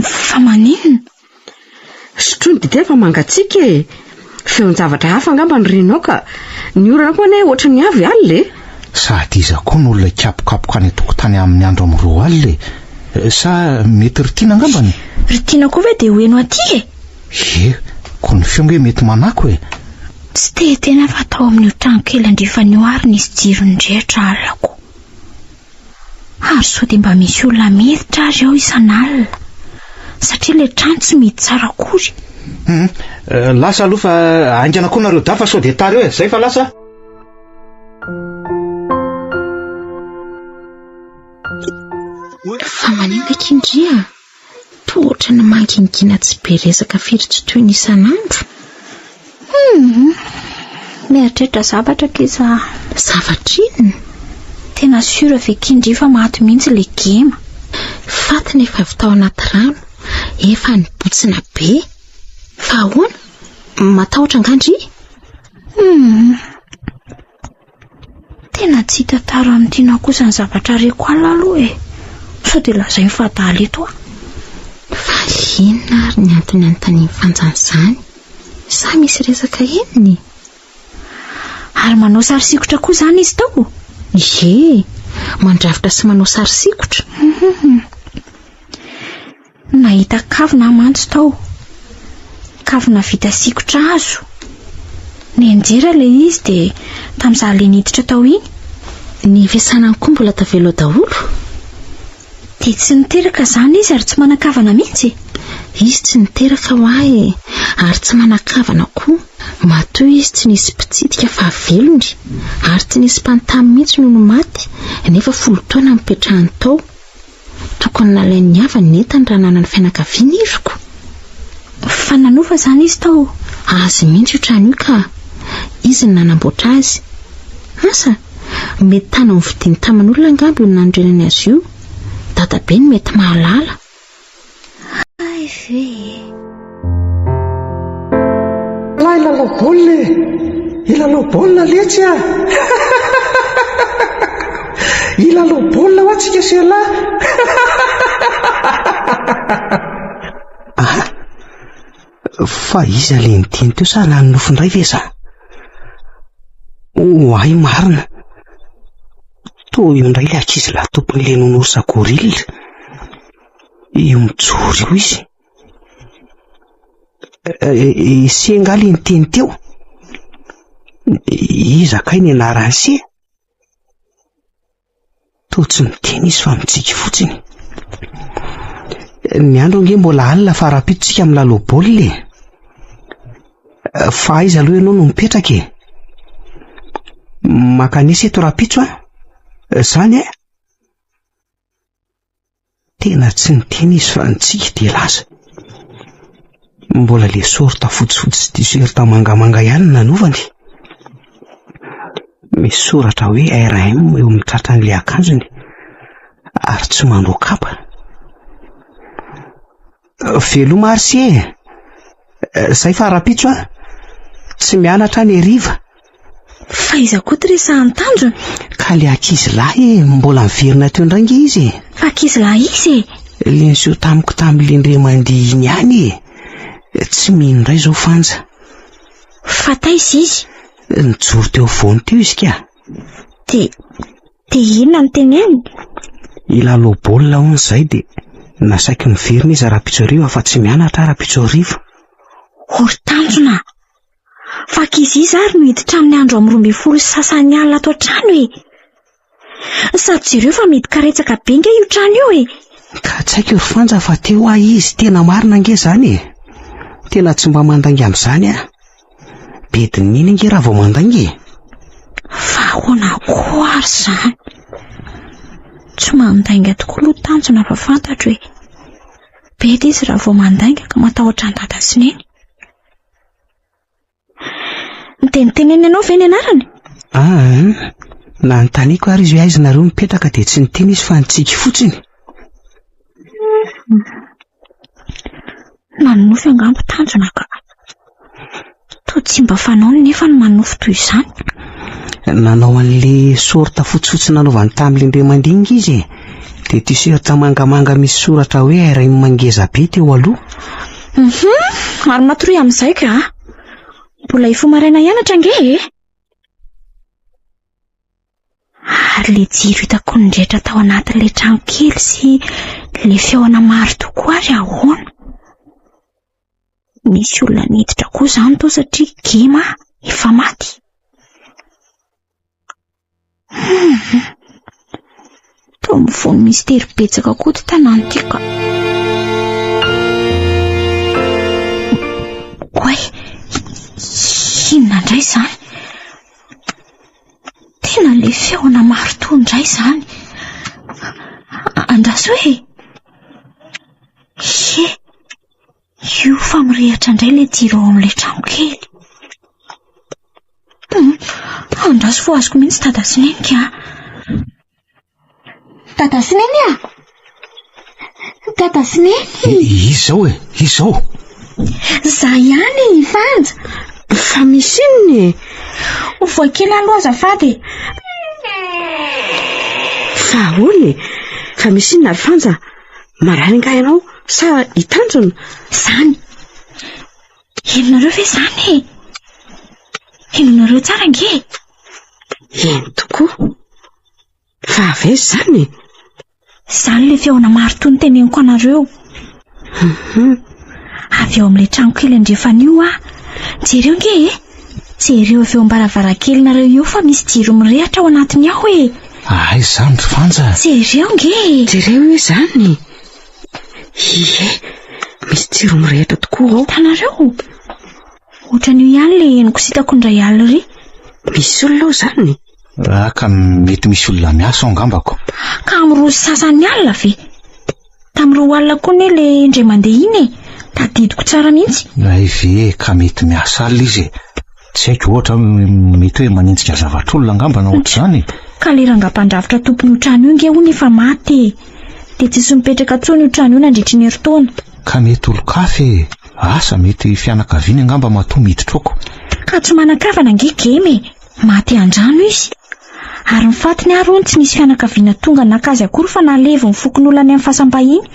Fa maninona? Sotroy ny dite fa mangatsiaka e. Feon-javatra hafa angamba no renao ka. Ny orana koa anie ohatran'ny avy alina e. Sady iza koa no olona hikapokapoka any an-tokotany amin'ny andro amin'ny roa alina e? Sa mety ry Tiana angambany? Ry Tiana koa ve dia ho heno aty e? Ie, koa ny feo ange mety manako e. Tsy te hiteny aho fa tao amin'io trano kely andrefana io ary nisy jiro nirehitra alina ko. Ary sao dia mba misy olona miditra ary ao isan'alina. Satria ilay trano tsy mihidy tsara akory. Hum, lasa aloha fa haingana koa nareo dahy fa sao dia tara eo e. Zay fa lasa. Fa maninona akia ndry a? Toa ohatran'ny mangingina tsy be resaka firy tsy toy ny isan'andro. Hum, mieritreritra zavatra akia za. Zavatra inona? Tena sûr ve akia ndry fa maty mihitsy ilay gema? Faty nefa avy tao anaty rano, efa nibotsina be. Fa ahoana? Matahotra angaha ndry? Hum. Tena tsy hitantara amin'i Tiana kosa ny zavatra reko alina aloha e. Sao dia lazainy fa adala eto aho. Fa inona ary ny antony anontanian'i Fanja an'izany? Sa misy resaka henony? Ary manao sary sikotra koa izany izy tao? Ie, mandrafitra sy manao sary sikotra. Nahita kavina aho mantsy tao. Kavina vita sikotra hazo. Nianjera ilay izy dia tamin'izaho ilay niditra tao iny. Ny fiasanany koa mbola tavela ao daholo. Dia tsy niteraka izany izy ary tsy manan-kavana mihitsy? Izy tsy niteraka ho ahy e, ary tsy manan-kavana koa. Matoa izy tsy nisy mpitsidika fahavelony, ary tsy nisy mpanontany mihitsy nony maty, nefa folo taona nipetrahany tao. Tokony nalain'ny havany ny entany raha nanana fianakaviana iriko. Fa nanofa izany izy tao? Azy mihitsy io trano io ka. Izy no nanamboatra azy. Asa? Mety tany novidiany taman'olona angamba io nanorenany azy io. Dadabe no mety mahalala. Hay ve e! Lahy lalao baolina e! Hilalao baolina letsy ah! Hilalao baolina hoa tsika sy ialahy! Ah! Fa iza le niteny teo sa nanonofy indray ve za? Oay marina! Toa io indray le ankizilahy tompon'ilay nounours gorille. Io mijoro io izy. Ise angaha le niteny teo? Iza kay ny anaran'i se? Toa tsy miteny izy fa mitsiky fotsiny. Ny andro ange mbola alina fa rahampitso tsika milalao baolina e. Fa aiza aloha ianao no mipetraka e? Mankanesa eto rahampitso an? Zany e? Tena tsy niteny izy fa nitsiky dia lasa. Mbola le sorta fotsifotsy sy t-shirt mangamanga ihany no nanaovany. Misy soratra hoe RM eo amin'ny tratran'ilay akanjony ary tsy manao kapa. Veloma ary se e! Zay fa rahampitso an! Tsy mianatra any hariva. Fa iza koa ty resahan'i Tanjona? Ka le ankizy lahy e, mbola miverina teo indray nge izy e. Fa ankizy lahy iza e? Le niseho tamiko tamin'le ndre mandihy iny ihany e. Tsy mino indray izao Fanja. Fa taiza izy? Nijoro teo afovoany teo izy ka. Dia, dia inona no teneniny? Hilalao baolina hono izay dia nasaiko niverina izy rahampitso hariva fa tsy mianatra aho rahampitso hariva. O ry Tanjona a! Fa ankizy iza ary no hiditra amin'ny andro amin'ny 12:30 alina ato an-trano e? Sady jereo fa mihidy karetsaka be nge io trano io e! Ka tsy haiko ry Fanja fa teo aho izy, tena marina ange izany e! Tena tsy mba mandainga amin'izany aho. Bedin'i Neny ange raha vao mandainga e! Fa ahoana koa ary izany? Tsy mandainga tokoa aloha tanjona fa fantatro e! Bedy izy raha vao mandainga ka matahotra an'i Dada sy Neny. Dia niteneniny anao ve ny anarany? Ah, nanontaniako ary izy hoe aiza nareo mipetraka dia tsy niteny izy fa nitsiky fotsiny. Nanonofy angamba tanjona ka. Toa tsy mba fanaony nefa ny manonofy toy izany. Nanao an'le sorta fotsifotsy nanaovany tamin'le ndre mandinika izy e. Dia t-shirt mangamanga misy soratra hoe RM ngeza be teo aloha. Mhm, ary matoria amin'izay ka. Mbola hifoha maraina hianatra ange e. Ary le jiro hitako nirehitra tao anatin'ilay trano kely sy le feona maro tokoa ary ahoana? Nisy olona niditra koa izany tao satria gema efa maty. Toa mifono mistery betsaka koa ity tanàna ity ka. indray izany? Tena ilay feona maritoa indray izany. Andraso e! Ie, io fa mirehitra indray ilay jiro ao amin'ilay trano kely. Andraso vao azoko mihitsy Dada sy Neny ka. Dada sy Neny a! Dada sy Neny! Iza izao e? Iza izao? Za ihany e, i Fanja. Fa misy inona e? Ovoy kely aloha azafady e. Fa ahoana e? Fa misy inona ry Fanja? Marary angaha ianao sa i Tanjona? Izany. Henonareo ve izany e? Henonareo tsara ange e? Eny tokoa. Fa avy aiza izany e? Izany ilay fihaona maritoa noteneniko anareo. Mhm. Avy eo amin'ilay trano kely andrefana io aho. Jereo nge e! Jereo avy eo am-baravarankelinareo eo fa misy jiro mirehitra ao anatiny ao e! Aiza izany ry Fanja? Jereo nge e! Jereo hoe izany. Ie, misy jiro mirehitra tokoa ao. Hitanareo? Ohatran'io ihany ilay henoko sy hitako indray alina iry. Misy olona ao izany? Ah, ka mety misy olona miasa ao angambako. Ka amin'ny roa sy sasany alina ve? Tamin'ny roa alina koa anie ilay indray mandeha iny e. Tadidiko tsara mihitsy. Hay ve ka mety miasa alina izy e. Tsy haiko ohatra mety hoe manenjika zavatr'olona angamba na ohatr'izany e. Ka ilay rangahy mpandrafitra tompon'io trano io nge hono efa maty e. Dia tsisy mipetraka intsony io trano io nandritry ny herintaona. Ka mety olon-kafa e. Asa mety fianakaviany angamba matoa miditra oko. Ka tsy manan-kavana ange Gemy e. Maty an-drano izy. Ary ny fatiny ary hono tsy nisy fianakaviana tonga naka azy akory fa nalevin'ny fokonolona any amin'ny fasam-bahiny.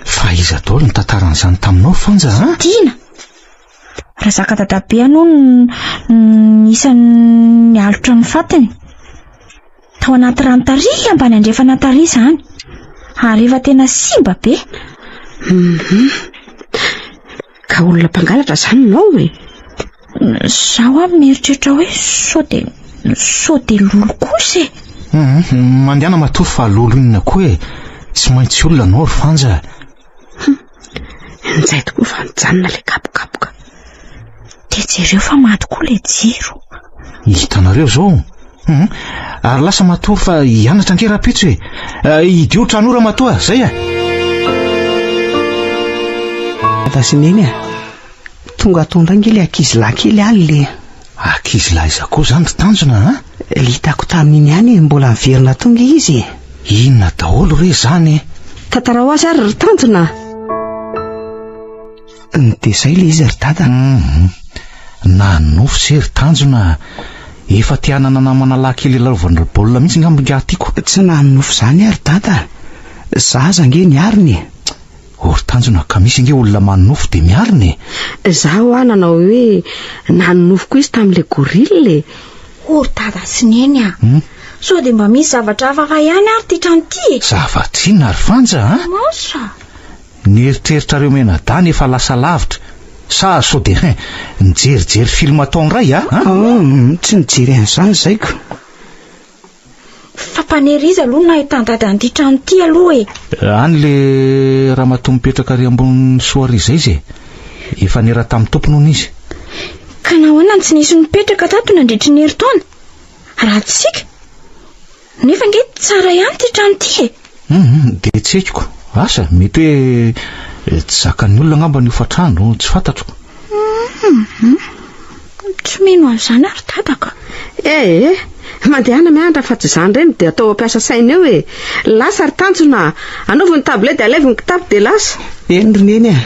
Fa iza daholo ny tantaran'izany taminao Fanja a? Tiana! Razaka dadabe aloha no isan'ny nialotra ny fatiny. Tao anaty rano tary ambany andrefana tary izany. Ary efa tena simba be. Mhm. Ka olona mpangalatra izany ianao e? Izaho aho mieritreritra hoe sao dia sao dia lolo kosa e. Mhm, mandehana matory fa lolo inona koa e. Tsy maintsy olona anao ry Fanja. Njay tokoa fa nijanona ilay kapokapoka. Dia jereo fa maty koa ilay jiro. Hitanareo izao. Mhm. Ary lasa matoa fa hianatra ange rahampitso e. Eh, Idio trano ramatoa, zay e. Dada sy Neny a, tonga ato indray ange ilay ankizilahy kely alina e. Ankizilahy iza koa izany ry Tanjona a? Ilay hitako tamin'iny ihany e, mbola niverina tonga izy e. Inona daholo re izany e? Tantarao azy ary ry Tanjona. Dia izay ilay izy ry Dada. Mhm. Na nofy se ry Tanjona. Efa te hanana namana lahy kely hilalaovana baolina mihitsy angamba ingahy tiako. Tsy nanonofy izany aho ry Dada. Zaza ange niarina e. Oh ry Tanjona, ka misy ange olona manonofy dia miarina e. Izaho hoa nanao hoe nanonofy koa izy tamin'ilay gorille e. Oh ry Dada sy Neny a! Hmm? Sao dia mba misy zavatra hafahafa ihany ary ity trano ity e? Zavatra inona ry Fanja a? Masa! Ny eritreritrareo mianadahy efa lasa lavitra. Sa sao dia hein, nijerijery film atao indray a? Oh, tsy nijery an'izany zaiko. Fa mpanery iza aloha no nahitan-dada an'ity trano ity aloha e? Any le ramatoa mipetraka ary ambony soa ary izay izy e. Efa niera tamin'ny tompony hono izy. Ka nahoana no tsy nisy nipetraka tato nandritry ny herintaona? Raha tsy isika? Nefa ange tsara ihany ity trano ity e! Hum, dia tsy haiko. Asa, mety hoe tsy zakan'ny olona angamba ny hofantrano, tsy fantatro. Hum, tsy mino an'izany aho ry dada ka. Eh eh, mandehana mianatra fa tsy izany indray no dia atao hampiasa saina eo e. Lasa ry Tanjona a! Anaovy ny tablette dia alaivo ny kitapo dia lasa. Eny ry Neny a!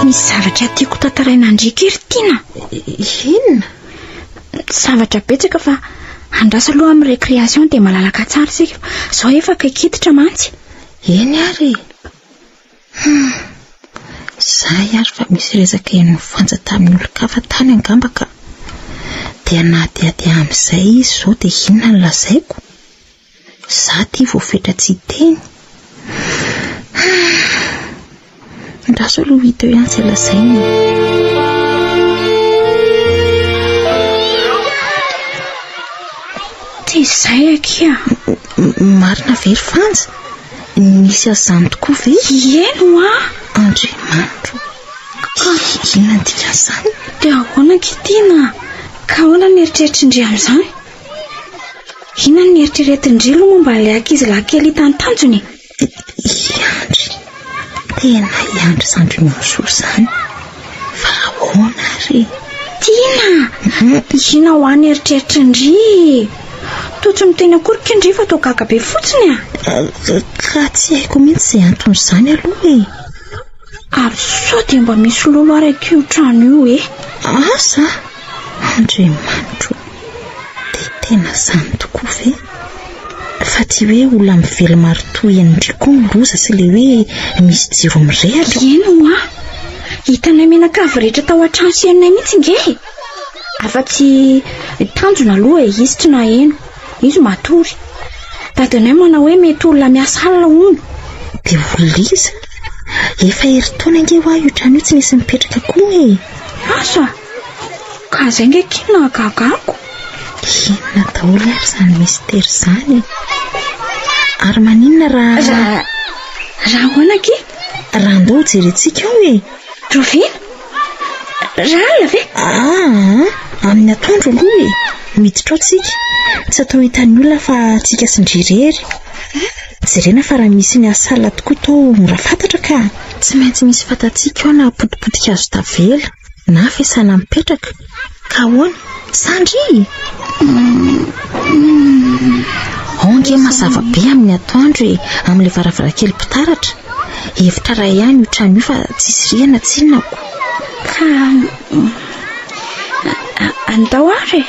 Misy zavatra tiako tantaraina an-dry ry Tiana. Inona? Zavatra betsaka fa andraso aloha amin'ny récréation dia malalaka tsara isika. Izao efa akaiky hiditra mantsy. Eny ary e. Hum. Izay ary fa misy resaka henon'i Fanja tamin'ny olon-kafa tany angamba ka. Dia hanadihady ahy amin'izay izy izao dia inona no lazaiko? Za ty voafetra tsy hiteny. Hum. Andraso aloha ho hita eo ihany izay lazainy e. Tsy izay akia. Marina ve ry Fanja? Nisy an'izany tokoa ve? Eny hoa. Andriamanitro. Inona ny dikan'izany? Dia ahoana akia Tiana? Ka ahoana ny eritreritrin-dry amin'izany? Inona ny eritreretin-dry aloha momba an'ilay ankizilahy kely hitan'i Tanjona e? I Andry, tena i Andry zandry Monsoa izany. Fa ahoana ary e? Tiana! Inona ho ahy ny eritreritrin-dry e? Toa tsy miteny akory ky ndry fa toa gaga be fotsiny a! Ka tsy haiko mihitsy izay anton'izany aloha e! Ary sao dia mba misy lolo ary akia io trano io e? Asa! Andriamanitro! Dia tena izany tokoa ve? Fa ty hoe olona mively maritoa eny ndry koa ny loza sy ilay hoe misy jiro mirehitra. Eny hoa! Hitanay mianakavy rehetra tao an-trano sy henonay mihitsy nge e! Afa-tsy Tanjona aloha e, izy tsy naheno. Izy matory. Dadanay manao hoe mety olona miasa alina hono. Dia olona iza? Efa herintaona ange hoa io trano io tsy nisy nipetraka koa e! Asa! Ka izay nge akia no nahagaga ako. Inona daholo ary izany mistery izany e? Ary maninona raha... Raha... Raha ahoana akia? Raha andao hojerentsika ao e! Rahoviana? Raha alina ve? Aa, amin'ny atoandro aloha e! Miditra ao tsika. Tsy atao hitan'ny olona fa tsika sy ndry irery. Jerena fa raha misy miasa alina tokoa toa mora fantatra ka. Tsy maintsy misy fantatsika ao na potipotika azo tavela na fiasana mipetraka. Ka ahoana? Sa ndry? Ao ange mazava be amin'ny atoandro e, amin'ilay varavarankely mpitaratra. Efitra iray ihany io trano io fa tsisy rihana tsinona ko. Ka andao ary e.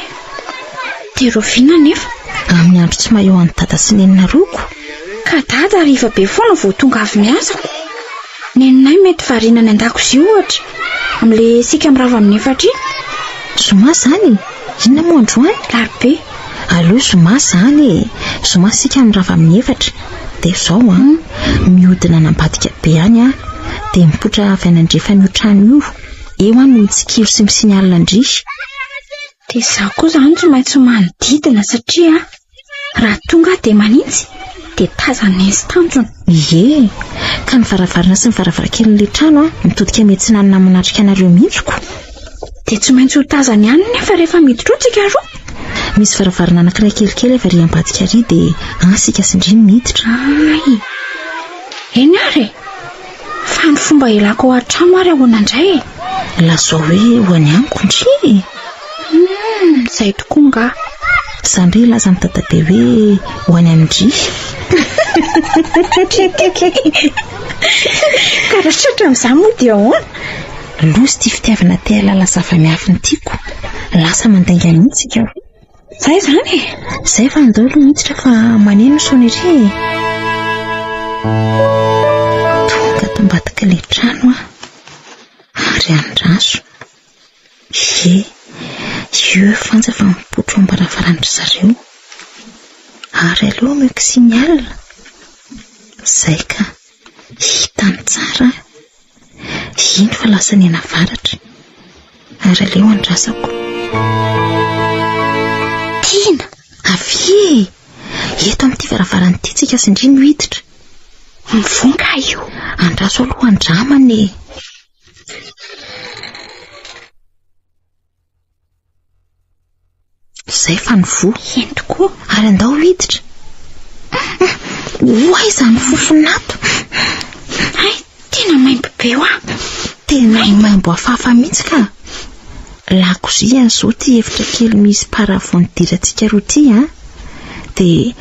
Dia rahoviana anefa? Amin'ny andro tsy maha eo an'i Dada sy Neninareo ko. Ka Dada hariva be foana vao tonga avy miasa ko. Neninay mety variana any an-dakozia ohatra, amin'ilay isika mirava amin'ny efatra iny. Zoma izany e? Inona moa androany? Alarobia. Aleo zoma izany e! Zoma isika mirava amin'ny efatra. Dia izao an, mihodina any ambadika be any aho, dia mipoitra avy any andrefan'io trano io. Eo aho no mitsikilo sy mi-signale an-dry. Dia izaho koa izany tsy maintsy manodidina satria raha tonga aho dia manitsy dia tazan'i Neny sy Tanjona. Ie, ka ny varavarana sy ny varavarankelin'ilay trano an, mitodika miatsinanana manatrika anareo mihitsy ko. Dia tsy maintsy ho tazany ihany nefa rehefa miditra ao tsika roa. Misy varavarana anankiray kelikely avy ary ambadika ary dia any isika sy ndry no miditra. Ay, eny ary e! Fa ny fomba hialako ao an-trano ary ahoana indray e? Lazao hoe ho any amiko ndry e! Hum, izay tokoa angaha. Za ndry hilaza amin'i dadabe hoe ho any amin-dry. Ka raha tratra amin'izany moa dia ahoana? Loza ity fitiavana te hahalala zava-miafina ity ko. Lasa mandainga mihitsy ika. Zay izany e! Zay fa andao aloha miditra fa maneno ny sonnerie e! Tonga ato ambadik'ilay trano aho. Ary andraso. Ie, io Fanja fa mipoitra eo am-baravaran-dry zareo. Ary aleo omeko signal. Zay ka. Hitany tsara aho. Iny fa lasa nianavaratra. Ary aleo andrasako. Tiana! Avia e! Eto amin'ity varavarana ity tsika sy ndry no hiditra. Mivonka io. Andraso aloha andramana e. Izay fa nivoha. Eny tokoa. Ary andao hiditra. Ho aiza ny fofona ato? Hay, tena maimbo be hoa. Tena maimbo hafahafa mihitsy ka. Lakozia an'izao ity efitra kely misy paravent nidirantsika roa ity an. Dia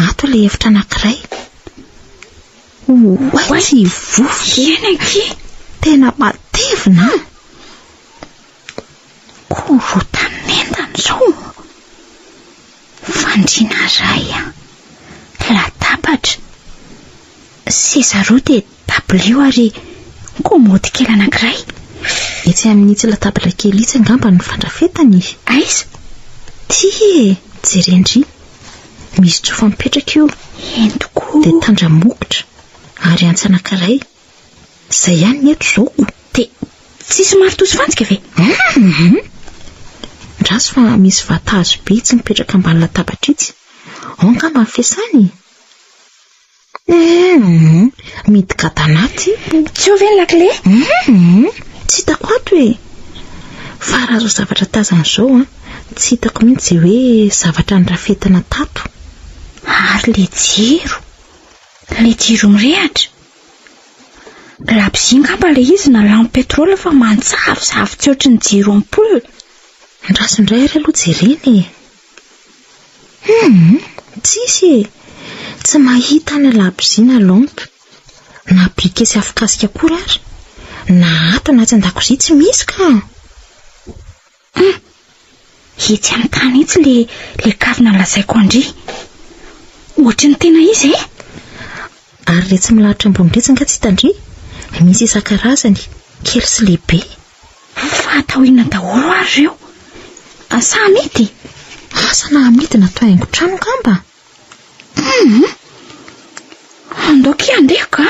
ato ilay efitra anankiray. Oay tsy hivofoka. Eny akia. Tena matevina an. Korotan'entana izao. Fandriana iray, latabatra, seza roa dia dabilio ary kaomaody kely anankiray. Etsy amin'itsy latabatra kely itsy angamba no fandrafetany e. Aiza? Ty e, jerendry. Misy tsofa mipetraka io. Eny tokoa. Dia tandramokotra ary antsy anankiray. Izay ihany ny eto izao ko. Dia tsisy maritoa sy fantsika ve? Hum! Ndraso fa misy vata hazo be itsy mipetraka ambany latabatra itsy. Ao angamba ny fiasany e. Hum! Midy gadana aty. Tsy eo ve ny lakile? Hum! Tsy hitako ato e! Fa raha izao zavatra tazana izao an, tsy hitako mihitsy izay hoe zavatra nirafetina tato. Ary ilay jiro, ilay jiro mirehitra. Labozia angamba ilay izy na lampe pétrole fa manjavozavo tsy ohatry ny jiro ampoule. Andraso indray ary aloha jerena e! Hum, tsisy e! Tsy mahita na labozia na lampe, na briquet sy afokasika akory ary, na ato na atsy an-dakozia tsy misy ka! Hum, etsy amin'ny tany etsy le le kavina lazaiko an-dry. Ohatry ny tena izy e! Ary iretsy milahatra ambony iretsy angaha tsy hitan-dry? Misy isan-karazany, kely sy lehibe. Fa atao inona daholo ary ireo? Sa amidy? Asa na amidy na atao haingon-trano angamba? Hum! Andao akia handeha ka!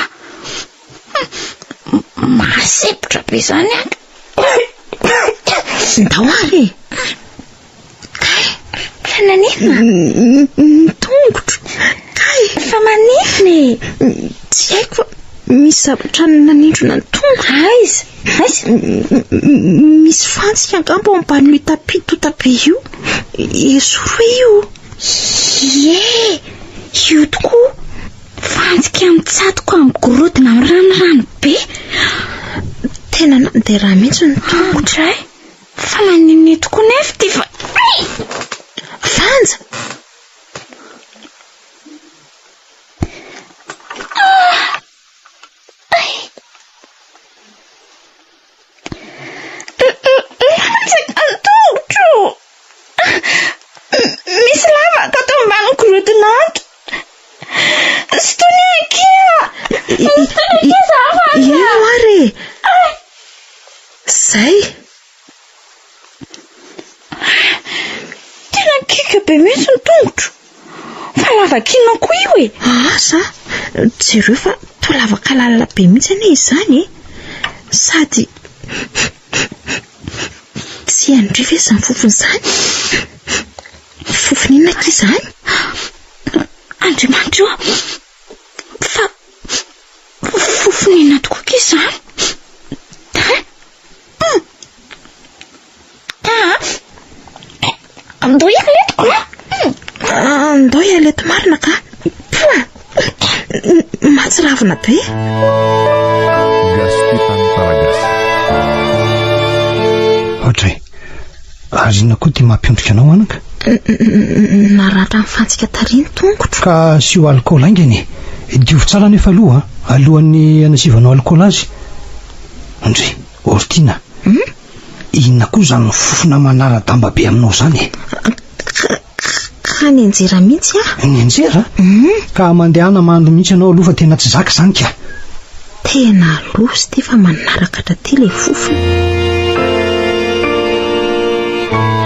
Mahasempotra be izany ato. Ndao ary e! Kay! Fa naninona? Ny tongotro! Kay! Fa maninona e? Tsy haiko fa misy zavatra nanindrona ny tongotro. Aiza? Aiza? Misy fantsika angamba ao ambanin'io tapis tonta be io. Esory hoe io. Ie! Io tokoa. Fantsika mitsatoka amin'ny gorodona miranirano be. Tena nandeha rà mihitsy ny tongotro. Andray! Fa maninona eto koa nefa ity fa... Ay! Vanja! Latsaka ny tongotro! Misy lavaka ato ambany gorodona ato. Sintonio akia! Sintonio akia za Vanja! Ino ary e? Zay! Tena kiaka be mihitsy ny tongotro. Fa lavaka inona koa io e? Asa, jereo fa toa lavaka lalina be mihitsy anie izany e. Sady tsy hain-dry ve izany fofona izany? Fofona inona akia izany? Andriamanitra o! Fa fofona inona tokoa akia izany? Hein? Andao hiala eto ka! Andao hiala eto marina ka! Poa! Mahatsiravina be! Gasy Tantaragasy. Audrey, ary inona koa ity mampiondrika anao anaka? Naratra ny fantsika tary ny tongotro. Ka asio alikaola haingana e! Diovy tsara anefa aloha an, alohan'ny hanasivanao alikaola azy. Ndry, Ortina, inona koa izany fofona manara-damba be aminao izany e? Ka nianjera mihitsy aho. Nianjera? Ka mandehana mandro mihitsy ianao aloha fa tena tsy zaka izany ka. Tena loza ity fa manaraka hatraty ilay fofona.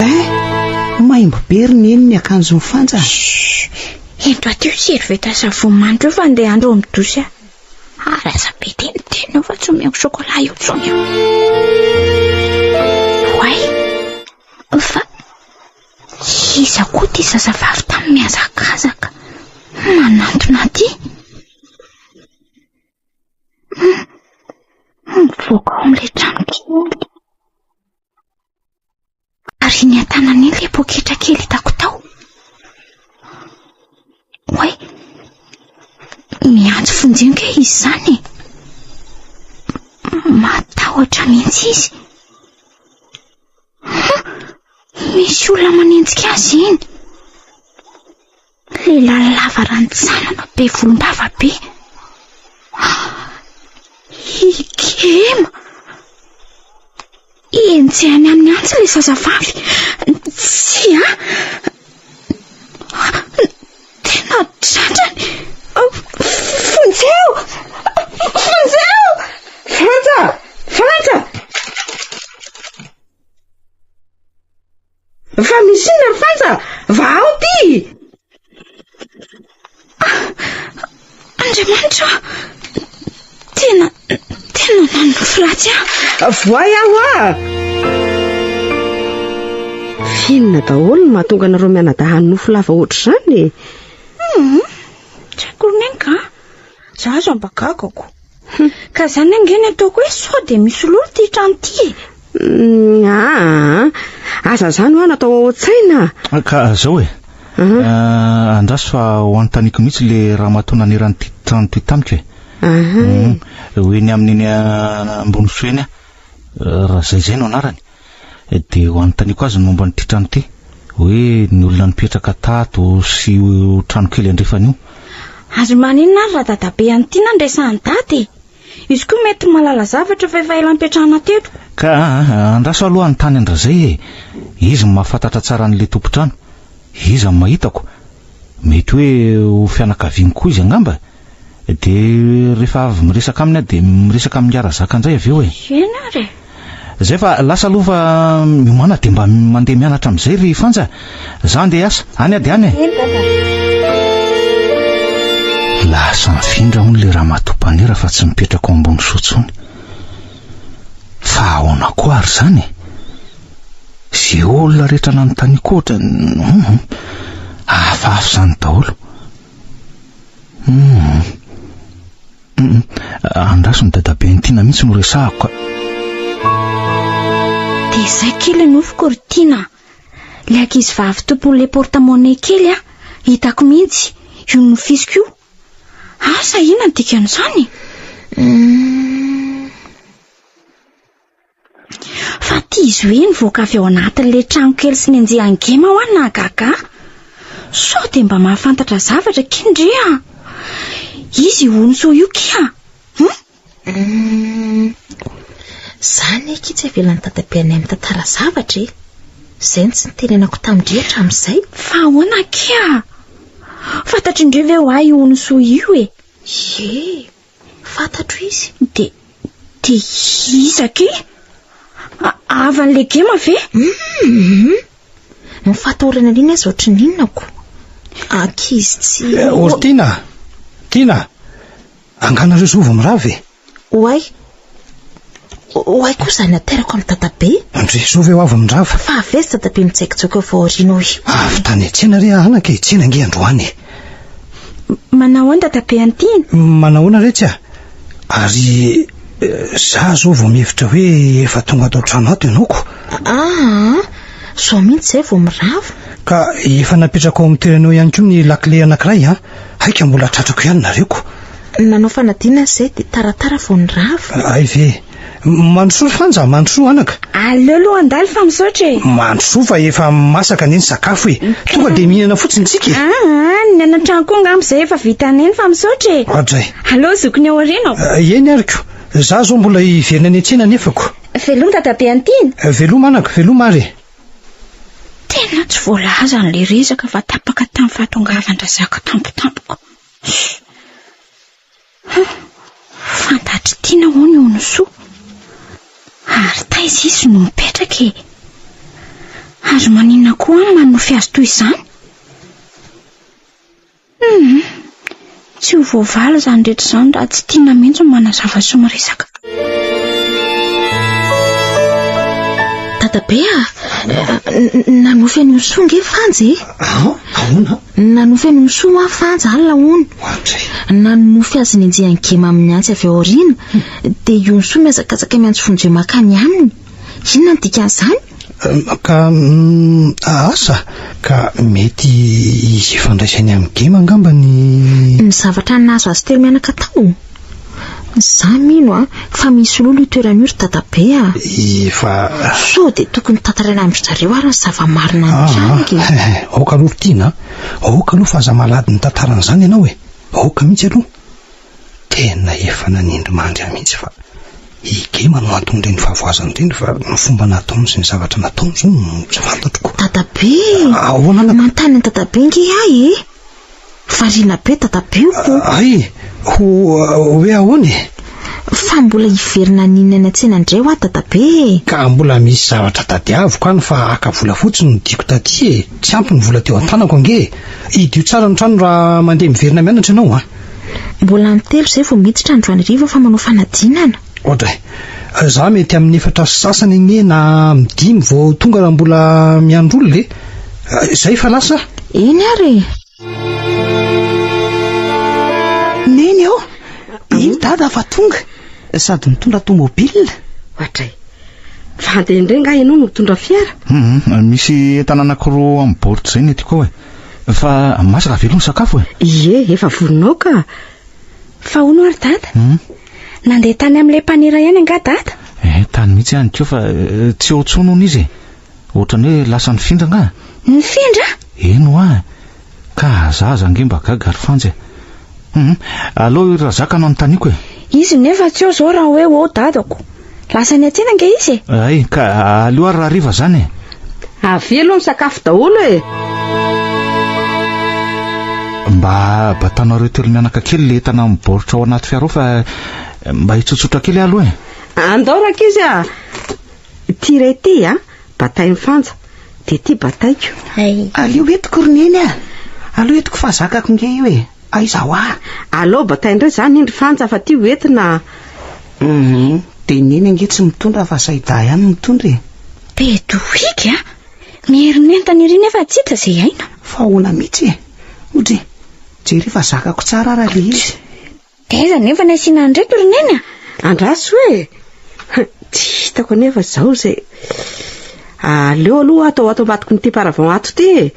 Eh! Maimbo be ry neny ny akanjon'i Fanja. Shh! Ento aty io serviette savon mandry io fa andeha handro amin'ny douche aho. Ary aza be teniteny eo fa tsy omeko chocolat io intsony aho. Oay! Fa iza koa ity zazavavy tany mihazakazaka manantona aty? Mivoaka ao amin'ilay trano kely. Ary iny an-tanany iny ilay poketra kely hitako tao. Oay, miantso vonjeo ange izy izany e. Matahotra mihitsy izy. Misy olona manenjika azy iny. Lehilahy lava rantsanana be volombava be. Ikema! Enjehiny amin'ny antsy ilay zazavavy. Tsia! Tena tratrany! Vonjeo! Vonjeo! Frantsa! Frantsa! Fa misy inona ry Fanja? Vahao ity! Andriamanitra ô! Tena, tena nanofy ratsy aho. Voay aho ah! F'inona daholo no mahatonga anareo mianadahy hanofy lava ohatr'izany e? Hum, tsy haiko ry Neny ka. Za aza mba gagako. Ka zany ange ny ataoko hoe sao dia misy lolo ity trano ity e. Mm, aa, aza zany hoa natao ao an-tsaina. Ka zao e. Uh, andraso fa ho anontaniako mihitsy le ramatoa naneran'ity trano ity tamiko e. Aha. Ho eny amin'iny Ambonisoa eny aho. Raha zay zay no anarany. Dia ho anontaniako azy ny momba an'ity trano ity. Hoe ny olona nipetraka tato sy io trano kely andrefana io. Ary maninona ary raha dadabe an'i Tiana no resahan'i dada e? Izy koa mety mahalala zavatra fa efa ela nipetrahana teto. Ka andraso aloha hanontany an-dRazay e! Izy no mahafantatra tsara an'ilay tompon-trano. Iza no mahitako? Mety hoe ho fianakaviany koa izy angamba e! Dia rehefa avy miresaka aminy aho dia miresaka amin'i Razaka indray avy eo e. Eny ary e. Zay fa lasa aloha fa miomàna dia mba mandeha mianatra amin'izay ry Fanja. Za andeha hiasa. Any aho dia any e. Eny dada. Lasa nifindra hono ilay ramatoa mpanera fa tsy mipetraka ao ambony soa intsony. Fa ahoana koa ary izany e? Izay olona rehetra nanontaniako ohatran'ny hum hafahafa izany daholo. Hum. Hum. Andraso ny dadaben'i Tiana mihitsy no resahako ka. Dia izay kely ny nofiko ry Tiana. Ilay ankizivavy tompon'ilay porte-monnaie kely a, hitako mihitsy io nofisiko io. Asa inona ny dikan'izany? Hum. Fa ty izy hoe nivoaka avy ao anatin'ilay trano kely sy nenjehan'i Gema hoa nahagaga ahy. Sao dia mba mahafantatra zavatra ki ndry a! Izy io Onisoa io ki a! Hum? Hum, Zany akia tsy avelan'i dadabe anay mitantara zavatra e! Izay no tsy nitenenako tamin-dry hatramin'izay. Fa ahoana akia? Fantatry ndry ve hoa io Onisoa io e? Ie! Fantatro izy. Dia, dia iza akia? Havan'ilay gema ve? Hum! Ny fahatahorana an'iny aza ohatry ny inona ko. Ankizy tsy... Eh, oh, ry Tiana! Tiana! Angaha nareo zao vao mirava e? Oay! Oay koa izany aterako amin'i dadabe. Ndry, zao ve ho avy mirava? Fa avy aiza dadabe mitsaikitsaoka eo aoriana eo io? Avy tany an-tsena re anaka e, tsena ange androany e. Manahoana dadabe an'Tiana? Manahoana retsy a! Ary za zao vao mihevitra hoe efa tonga ato an-trano ato ianao ko. Aa, zao mihitsy izay vao mirava. Ka efa napetrako ao amin'ny toerana eo ihany koa ny lakile anankiray an! Haika mbola tratrako ihany nareo ko. Nanao fanadinana izay dia taratara vao nirava. Hay ve! Mandrosoa ry Fanja, mandrosoa anaka. Aleo aloha handalo fa misaotra e. Mandrosoa fa efa masaka anie ny sakafo e. Tonga dia mihinana fotsiny tsika e. Aa, ny any an-trano koa angamba izay efa vita neny fa misaotra e. Oadray. Aleo zokiny ao aoriana ao. Eny ary ko. Za zao mbola hiverina any an-tsena anefa ko. Veloma dadabe an'Tiana. Veloma anaka, veloma ary e. Tena tsy voalazany ilay resaka fa tapaka tamin'ny fahatongavan-dRazaka tampotampoka. Hum, fantatr'i Tiana hono i Onisoa. Ary taiza izy no mipetraka e? Ary maninona koa aho no manonofy azy toy izany? Hum, tsy ho voavaly izany rehetra izany raha tsy Tiana mihitsy no manazava sy miresaka. Dadabe a! Nanofy an'i Onisoa ange Fanja e! Ahoana? Nanofy an'i Onisoa hoa Fanja alina hono. Nanonofy azy nenjehan'i Gema amin'ny antsy avy ao aoriana, dia i Onisoa mihazakazaka miantso vonjeo mankany aminy. Inona no dikan'izany? Ka asa, ka mety hisy ifandraisany amin'i Gema angamba ny... Ny zavatra nahazo azy telo mianaka tao? Za mino a, fa misy lolo io toerana io ry dadabe a. Efa. Sao dia tokony tantaraina amin-dry zareo ary ny zava-marina nitranga e. Aoka aloha ry Tiana a. Aoka aloha fa aza malady ny tantaran'izany ianao e. Aoka mihitsy aloha. Tena efa nanindry mandry ahy mihitsy fa i Gema no anton'ireny fahavoazana ireny fa ny fomba nataony sy ny zavatra nataony izao no tsy fantatro ko. Dadabe e! Ahoana anaka? Manontany an'i dadabe ange ahy e! Variana be dadabe o! Hay! Ho hoe ahoana e? Fa mbola hiverina haninona any an-tsena indray hoa dadabe e! Ka mbola misy zavatra tadiaviko any fa haka vola fotsiny no diako taty e! Tsy ampy ny vola teo an-tanako ange e! Hidio tsara ny trano raha mandeha miverina mianatra ianao an! Mbola amin'ny telo izay vao miditra androany hariva fa manao fanadinana. Oadray! Za mety amin'ny efatra sy sasany anie na amin'ny dimy vao tonga raha mbola miandry olona e! Izay fa lasa? Eny ary e! Neny ô! Iny. Dada fa tonga sady mitondra tomobile. Ohatray. Fa handeha indray nga ianao no mitondra fiara? Hum, misy entana anankiroa amin'ny baoritra izay ny entiko ao e. Fa masaka ve aloha ny sakafo e? Ie, efa vonona ao ka. Fa hono ary Dada? Hum. Nandeha tany amin'ilay mpanera ihany angaha Dada? Eh, tany mihitsy ihany koa fa eh, tsy eo intsony hono izy e. Ohatran'ny hoe lasa nifindra angaha? Nifindra? Eny hoa. Ka zaza ange mba gaga ry Fanja e. Hum, aleo i Razaka no anontaniako e. Izy nefa tsy eo izao raha hoe ao dadako. Lasa niantsena ange izy e. Hay, ka aleo ary rahariva izany e. Avia aloha misakafo daholo e. Mba batanareo telo mianaka kely le entana amin'ny baoritra ao anaty fiara ao fa mba hitsotsotra kely aho aloha e. Andao rankizy a. Ity iray ity a, batain'i Fanja, dia ity bataiko. Hay. Aleo entiko ry Neny a! Aleo entiko fa zakako nge io e! Aiza hoa? Aleo bataina indray izany iny ry Fanja fa ity ho entina a! Hum, dia Neny ange tsy mitondra fa Saïda ihany no mitondra e! Bedohiky a! Miherin'entana ery nefa tsy hita izay aina. Fa ahoana mihitsy e? Odry, jereo fa zakako tsara ara ilay izy. Dia aiza anefa ny asiana an'ireto ry Neny a? Andraso e! Tsy hitako anefa izao izay. Aleo aloha atao ato ambadikin'ity paravent ato ity e!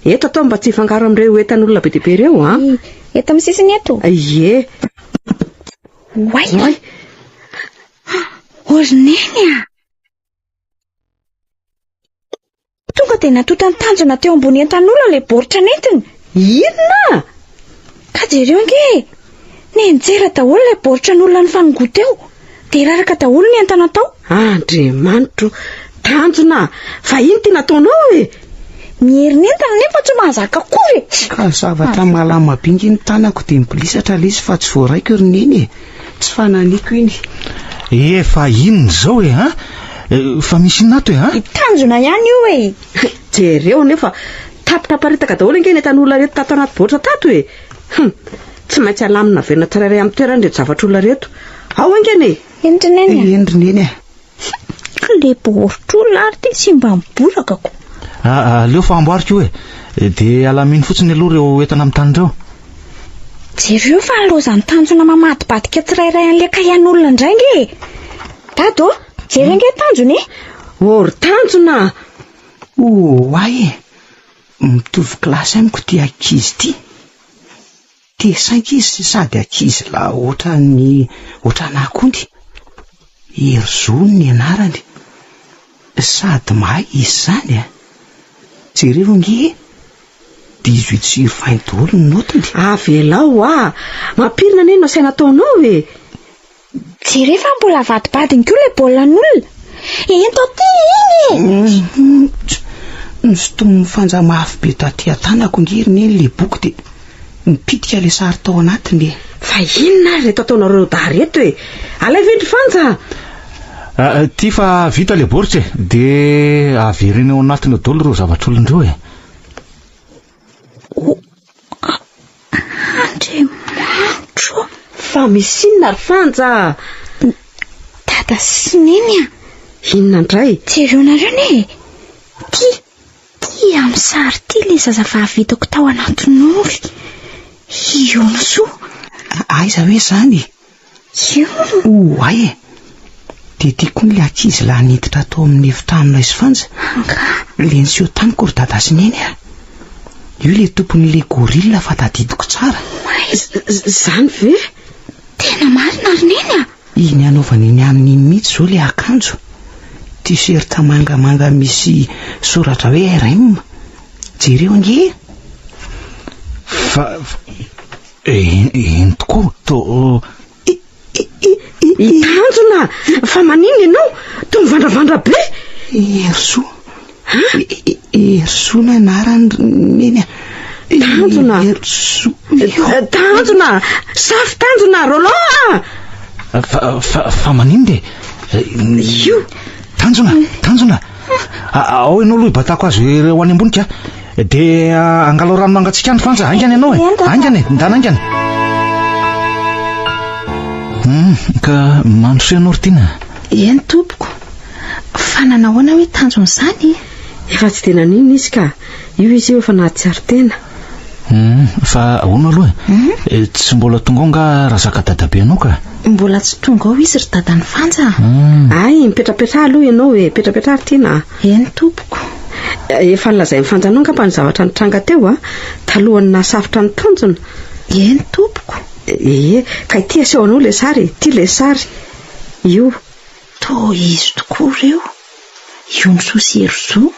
Eto atao mba tsy hifangaro amin'ireo entan'olona be dia be ireo an! Eto amin'ny sisiny eto? Ie. Oay! Oay! O ry Neny a! Tonga dia natotan'ny tanjona teo ambony entan'olona ilay baoritra nentiny. Inona? Ka jereo ange e! Nianjera daholo ilay baoritra n'olona nifanongoa teo. Dia raraka daholo ny entana tao. Andriamanitro! Tanjona! Fa ino ty nataonao e? Miherin'entana nefa tsy mahazaka akory e! Ka zavatra malama be nge ny tanako dia mibolisatra ilay izy fa tsy voaraiko ry Neny e! Tsy fananiko iny. Eh, fa inona izao e, an? Eh, fa misy inona ato e, an? Tanjona ihany io e! Jereo anefa, tapitra aparitaka daholo ange ny entan'olona reto tato anaty baoritra tato e! Hum, tsy maintsy alamina averina tsirairay amin'ny toerany ireto zavatr'olona ireto. Ao haingana e! Eny ry Neny a! Eny ry Neny a! Le baoritr'olona ary ty tsy mba miboraka ko. Ah, aleo fa amboariko io e. Dia alamino fotsiny aloha ireo entana amin'ny tany ireo. Jereo fa lozan'ny tanjona mamadibadika tsirairay an'ilay kahian'olona indray nge e. Dada ô, jereo nge tanjona e. Ô ry tanjona! Oay e! Mitovy kilasy amiko ity ankizy ity. T-cinq izy sady ankizy lahy ohatran'ny ohatran'ahy koa. Herizo ny anarany. Sady mahay izy izany a! Jereo ange e! Dix-huit sur vingt daholo ny naotiny. Avelao hoa! Mampirina anie no asaina ataonao e! Jereo fa mbola avadibadiny koa ilay baolina an'olona. Ento aty iny e! Nosintomin'i Fanja mafy be taty an-tanako ange ry Neny ilay boky dia nipitika ilay sary tao anatiny e. Fa inona ary ireto ataonareo dahy ireto e? Alaivo iny ry Fanja a! Ity fa vita ilay baoritra e! Dia avereno ao anatiny ao daholo ireo zavatr'olona ireo e! O, Andriamanitro! Fa misy inona ry Fanja a? Dada sy Neny a! Inona indray? Jereonareo anie e! Ty, ty amin'ny sary ity ilay zazavavy hitako tao anaty nofy. I Yonosoa. Aiza hoe izany e? Io. Oay e! Dia ity koa ilay ankizy lahy niditra tao amin'ny efitranonay sy Fanja. Angaha? Ilay niseho tamiko ry Dada sy Neny a! Io ilay tompon'ilay gorille fa tadidiko tsara. Oay! Izany ve? Tena marina ry Neny a! Iny anaovany iny aminy iny mihitsy izao ilay akanjo. T-shirt mangamanga misy soratra hoe RM. Jereo ange e! Fa, Eny tokoa, to. I Tanjona, fa maninona ianao? Toa mivandravandra be. Herisoa. Herisoa ny anarany Neny a. Tanjona. Herisoa. Tanjona. Safy Tanjona, Roland a! Fa, fa, fa maninona e? Io. Tanjona, Tanjona. Ao ianao aloha hibatako azy ireo any ambony ka. Dia angalao rano mangatsiaka any Fanja, haingana ianao e. Haingana e, ndana haingana. Hmm, ka mandroso ianao ry Tiana. Eny tompoko. Fa nanahoana hoe tanjona izany? Efa tsy dia naninona izy ka. Io izy io efa nahatsiaro tena. Hum, fa ahoana aloha e? Tsy mbola tonga ao nga Razaka dadabe anao ka? Mbola tsy tonga ao izy ry dadan'i Fanja a. Hum. Ay, mipetrapetraha aloha ianao e, mipetrapetraha ry Tiana a. Eny tompoko. Efa nolazain'i Fanja anao angamba ny zavatra nitranga teo a, talohan'ny nahasafotra ny tanjona. Eny tompoko. Ee, ka ity aseho anao ilay sary e, ity ilay sary. Io. Toa izy tokoa ireo, Ionosoa sy Herizo.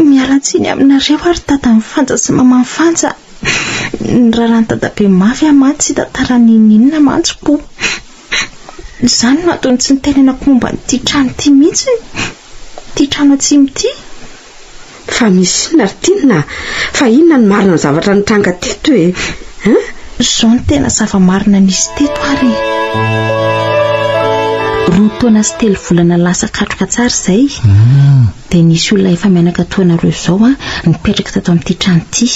Miala tsiny aminareo aho ry dadan'i Fanja sy maman'i Fanja. Nirarahan'i dadabe mafy aho mantsy tsy hitantara n'inon'inona mantsy koa. Izany no antony tsy nitenenako momba an'ity trano ity mihitsy. Ity trano atsimo ity. Fa misy inona ry Tiana a? Fa inona no marina ny zavatra nitranga teto e? Hein? Izao no tena zava-marina nisy teto ary e! Roa taona sy telo volana lasa katroka tsara izay, dia nisy olona efa mianaka toa anareo izao an, nipetraka tato amin'ity trano ity.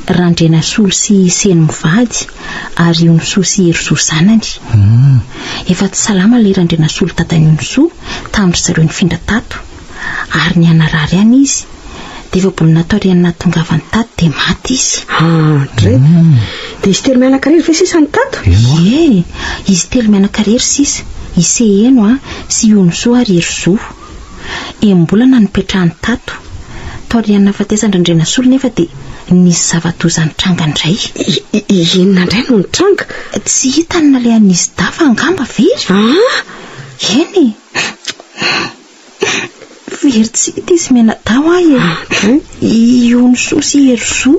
Randrianasolo sy i Seny mivady ary Ionosoa sy Herizo zanany. Efa tsy salama ilay Randrianasolo dadan'i Ionosoa tamin-dry zareo nifindra tato. Ary nihanarary ihany izy. Dia efa bolina taorian'ny nahatongavany tato dia maty izy. Andre. Dia izy telo mianaka irery ve sisa no tato? Ie, izy telo mianaka irery sisa. I Seheno sy Ionosoa ary Herizo. Enim-bolana nipetrahany tato. Taorian'ny nahafatesan-dRandrianasolo nefa dia nisy zava-doza nitranga indray. Inona indray no nitranga? Tsy hita ny nalehan'izy dahy fa angamba very. Ah! Eny e! Very tsy hita izy mianadahy hoa e! I Onisoa sy i Herizo.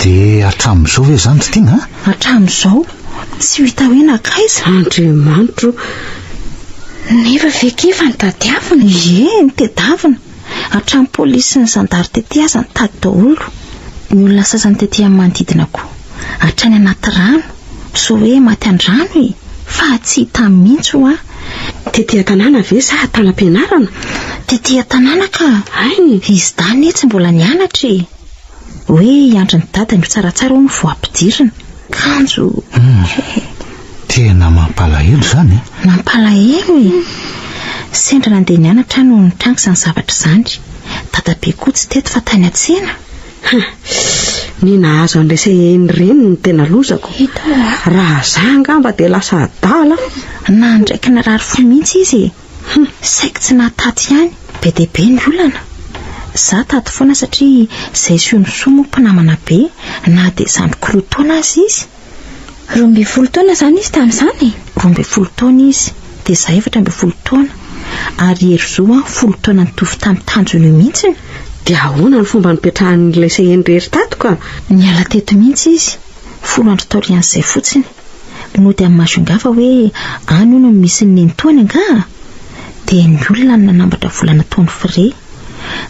Dia hatramin'izao ve izany ry Tiana a? Hatramin'izao. Tsy ho hita hoe nankaiza. Andriamanitro! Nefa ve kay efa nitadiavina? Ie, nitedavina. Hatramin'ny polisy sy ny zandary tety aza nitady daholo. Ny olona sasany tety amin'ny manodidina koa. Hatrany anaty rano. Sao hoe maty an-drano e! Fa tsy hita mihitsy hoa. Tety an-tanàna ve sa tany am-pianarana? Tety an-tanàna ka! Hay! Izy dahy anie tsy mbola nianatra e! Hoe hiandry ny dadany ho tsaratsara hono vao ampidirina. Kanjo. Hum. Tena mampalahelo izany e. Mampalahelo e. Sendra nandeha nianatra aho no nitranga izany zavatra izany. Dadabe koa tsy teto fa tany an-tsena. Hum. Ny nahazo an'ilay seheny ireny no tena lozako. Hita hoa. Raha za angamba dia lasa adala. Nandraiky narary fo mihitsy izy e. Hum, saiky tsy nahataty ihany. Be dia be ny olana. Za tato foana satria zay sy Onisoa moa mpinamana be na dia zandriko roa taona aza izy. 12 taona izany izy tamin'izany e? 12 taona izy, dia za 14 taona. Ary Herizo an, folo taona nitovy tamin'ny tanjona io mihitsiny. Dia ahoana ny fomba nipetrahan'ilay seheno irery tato ka? Niala teto mihitsy izy, folo andro taorian'izay fotsiny. Nody any Majunga fa hoe any hono no misy ny nenitoany angaha? Dia ny olona no nanambatra vola nataony frais.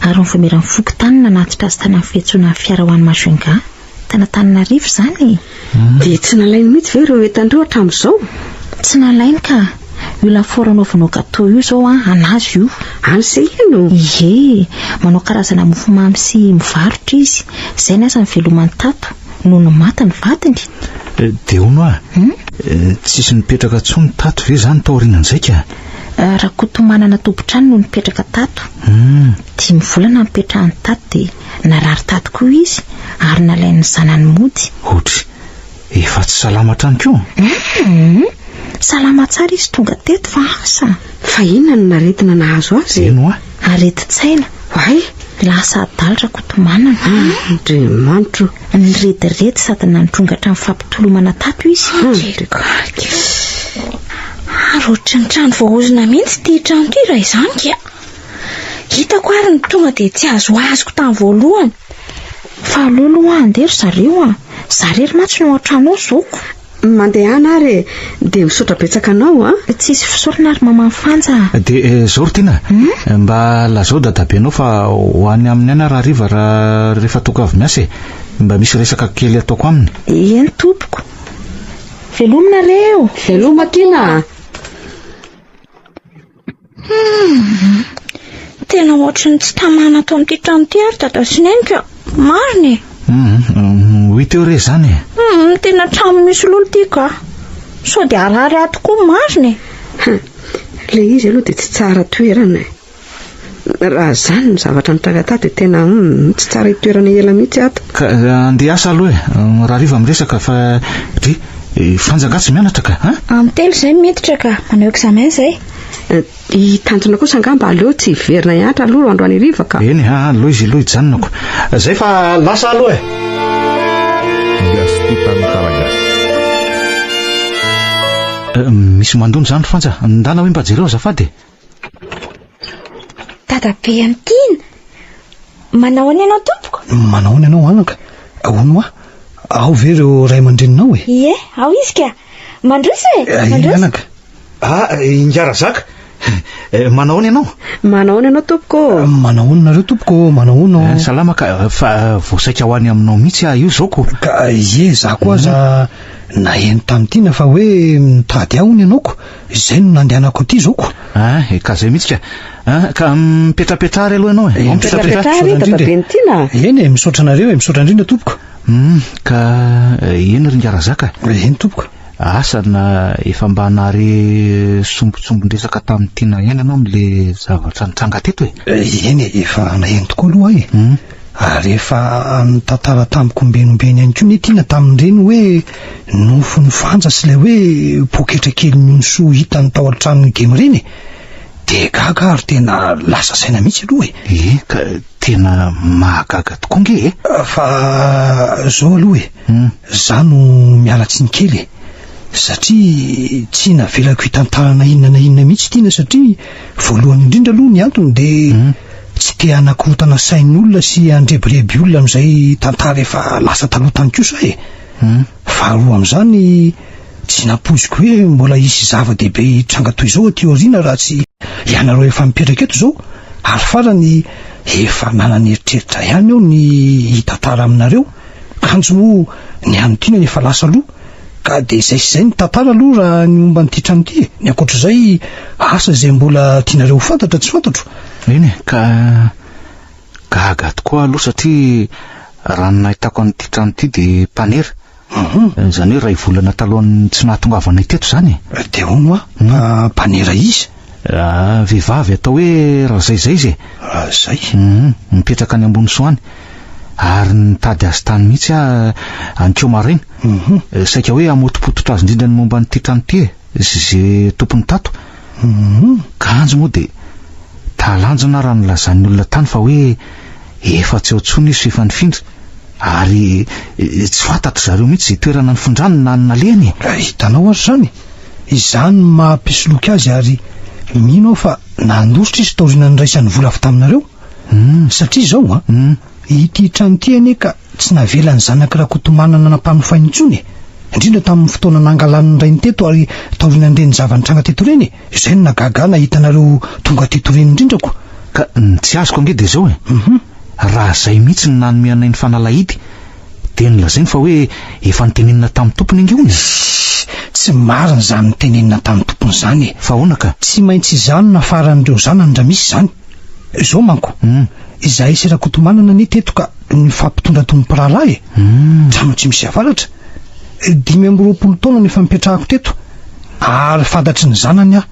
Ary ny vaomieran'ny fokontany no nanatitra azy tany amin'ny fiantsonan'ny fiara ho any Majunga. Tany Antananarivo izany e! Dia tsy nalainy mihitsy ve ireo entana ireo hatramin'izao? Tsy nalainy ka! Io lafaoro anaovanao gateau io izao an, an'azy io. Any se ino? Ie! Manao karazana mofomamy sy mivarotra izy. Izay ny asa nivelomany tato. Nony maty ny vadiny. Dia hono hoa, tsisy nipetraka intsony tato ve izany taorianan'izay ka? Rakotomanana tompon-trano no nipetraka tato. Dimy volana nipetrahany tato dia narary tato koa izy ary nalain'ny zanany mody. Ohatry, efa tsy salama hatrany koa? Hum, salama tsara izy tonga teto fa asa. Fa inona no aretina nahazo azy e? Eny hoa. Aretin-tsaina. Oay! Lasa adala Rakotomanana. Andriamanitro! Nirediredy sady nandrongatra ny fampitolomana tato izy. Andriamanitro! Ary ohatry ny trano voaozona mihitsy ity trano ity raha izany ka! Hitako ary ny tonga dia tsy azoazoko tamin'ny voalohany. Fa aleo aloha handeha ry zareo a! Za irery mantsy no ao an-trano ao zoko. Mandehana ary e! Dia misaotra betsaka anao a! Tsisy fisaorana ry maman'i Fanja a! Dia izao ry Tiana, mba lazao dadabenao fa ho any aminy any aho rahariva raha rehefa tonga avy miasa e! Mba misy resaka kely ataoko aminy. Eny tompoko. Veloma nareo! Veloma Tiana a! Humm! Tena ohatry ny tsy tamana ato amin'ity trano ity ary dada sy neny ka! Marina e! Humm! Ho hita eo re izany e! Humm! Tena trano misy lolo ity ka! Sao dia harary ato koa marina e! Hum! Ilay izy aloha dia tsy tsara toerana e! Raha izany no zavatra nitranga tato dia tena hum, tsy tsara hitoerana ela mihitsy ato. Ka andeha hiasa aloha e, rahariva miresaka fa dry, Frantsa angaha tsy mianatra ka, an? Amin'ny telo izay miditra ka, manao examen izay. I Tanjona kosa angamba aleo tsy hiverina hianatra aloha androany hariva ka. Eny e, aleo izy aloha hijanonako. Zay fa lasa aloha e! Gasy Tantara Gasy. Misy mandona izany ry Frantsa, ndana hoe mba jereo azafady e! Dadabe an'i Tiana! Manao ahoana ianao tompoko? Manao ahoana ianao anaka? Hono hoa, ao ve ireo ray aman-dreninao e? Ie, ao izy ka. Mandroso e! Eh, Mandroso. Anaka. Ah, Ingahy Razaka. Eh, manao ahoana ianao? Manao ahoana ianao tompoko? Eh, manao ahoana nareo tompoko? Manao ahoana? Eh, salama ka, fa vao saika ho any aminao mihitsy aho io izao ko. Ka ie, za koa aza naheno tamin'i Tiana fa hoe mitady ahy hono ianao ko. Izay no nandehanako aty izao ko. Ah, ka izay mihitsy ka. Ah, ka mipetrapetraha ary aloha ianao e. Eh, mipetrapetraha ary dadaben'i Tiana. Eny e, misaotra anareo e, misaotra indrindra tompoko. Hmm, ka eny ry Ingahy Razaka. Eny tompoko. Asa na efa mba nahare sombintsombin-dresaka tamin'i Tiana ihany ianao amin'ilay zavatra nitranga teto e? Eny e, efa naheno tokoa aloha aho e. Hmm. Ary efa nitantara tamiko ombenombeny ihany koa anie Tiana tamin'ireny hoe nofin'i Fanja sy ilay hoe poketra kelin'i Onisoa hitany tao an-tranon'i Gemy ireny e. Dia gaga aho ary tena lasa saina mihitsy aloha e. Ie, ka tena mahagaga tokoa nge e. Fa zao aloha e, za no miala tsiny kely e, satria tsy navelako hitantara na inona na inona mihitsy Tiana satria voalohany indrindra aloha ny antony dia tsy te hanakorontana sain'olona sy handrebireby olona amin'izay tantara efa lasa taloha tany kosa e. Faharoa amin'izany tsy nampoiziko hoe mbola hisy zava-dehibe hitranga toy izao aty aoriana raha tsy ianareo efa mipetraka eto izao ary farany efa nanana eritreritra ihany aho ny hitantara aminareo kanjo moa ny an'i Tiana efa lasa aloha ka dia izay sy izay ny tantara aloha raha ny momba an'ity trano ity e. Ny ankoatr'izay asa izay mbola tianareo ho fantatra tsy fantatro. Eny e, ka gaga tokoa aloha satria raha ny nahitako an'ity trano ity dia mpanera. Izany hoe iray volana talohan'ny tsy nahatongavanay teto izany e. Dia hono hoa, mpanera iza? Vehivavy atao hoe Razay izy e. Razay? Mipetraka any Ambonisoa any. Ary nitady azy tany mihitsy aho anikeo maraina. Saika hoe hamotopototra azy indrindra ny momba an'ity trano ity e, sy izay tompony tato. Kanjo moa dia talanjona raha nilazan'ny olona tany fa hoe efa tsy ao intsony izy fa efa nifindra. Ary tsy fantatry zareo mihitsy izay toerana nifindrany na ny nalehany e. Hitanao ary izany? Izany no maha mpisoloky azy ary mino aho fa nandositra izy taorian'ny niraisany vola avy taminareo. Satria izao an, ity trano ity anie ka tsy navelan'ny zanak'i Rakotomanana nampanofaina intsony e! Indrindra tamin'ny fotoana nangalan'ny rainy teto ary taorian'ireny zava-nitranga teto ireny e! Izay no nahagaga ahy nahita anareo tonga teto ireny indrindra ko! Ka ny tsy azoko ange dia izao e! Raha izay mihitsy no nanome anay ny fanalahidy dia nolazainy fa hoe efa notenenina tamin'ny tompony ange hono e! Tsy marina izany notenenina tamin'ny tompony izany e! Fa ahoana ka? Tsy maintsy izaho no nafaran'ireo zanany raha misy izany. Izao manko, izahay sy Rakotomanana anie teto ka nifampitondra toy ny mpirahalahy e! Trano tsy misy avaratra. 25 taona no efa nipetrahako teto ary fantatry ny zanany aho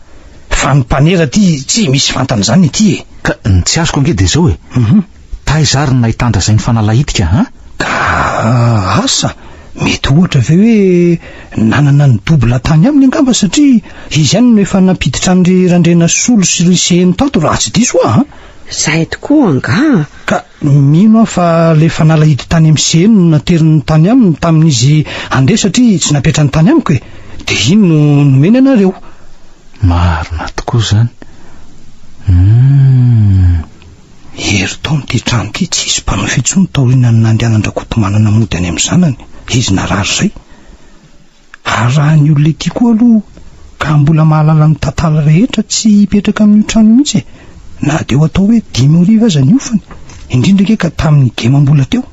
fa ny mpanera aty tsy misy fantany izany ity e! Ka ny tsy azoko ange dia izao e! Taiza ary no nahitandra izay ny fanalahidika an? Ka asa, mety ohatra ve hoe nanana ny double tany aminy angamba satria izy ihany no efa nampiditra an-dry Randrianasolo sy ry Seheno tato raha tsy diso aho an! Izay tokoa angaha? Ka mino aho fa ilay fanalahidy tany amin'i Seheno no nateriny tany aminy tamin'izy handeha satria tsy napetrany tany amiko e! Dia iny no nomeny anareo. Marina tokoa izany. Humm. Herintaona ity trano ity tsy hisy mpanofy intsony taorian'ny nandehanan-dRakotomanana mody any amin'ny zanany, izy narary izay. Ary raha ny olona ety koa aloha ka mbola mahalala ny tantara rehetra tsy hipetraka amin'io trano io mihitsy e! Na dia ho atao hoe 5000 aza ny hofany, indrindra ange ka tamin'ny Gema mbola teo.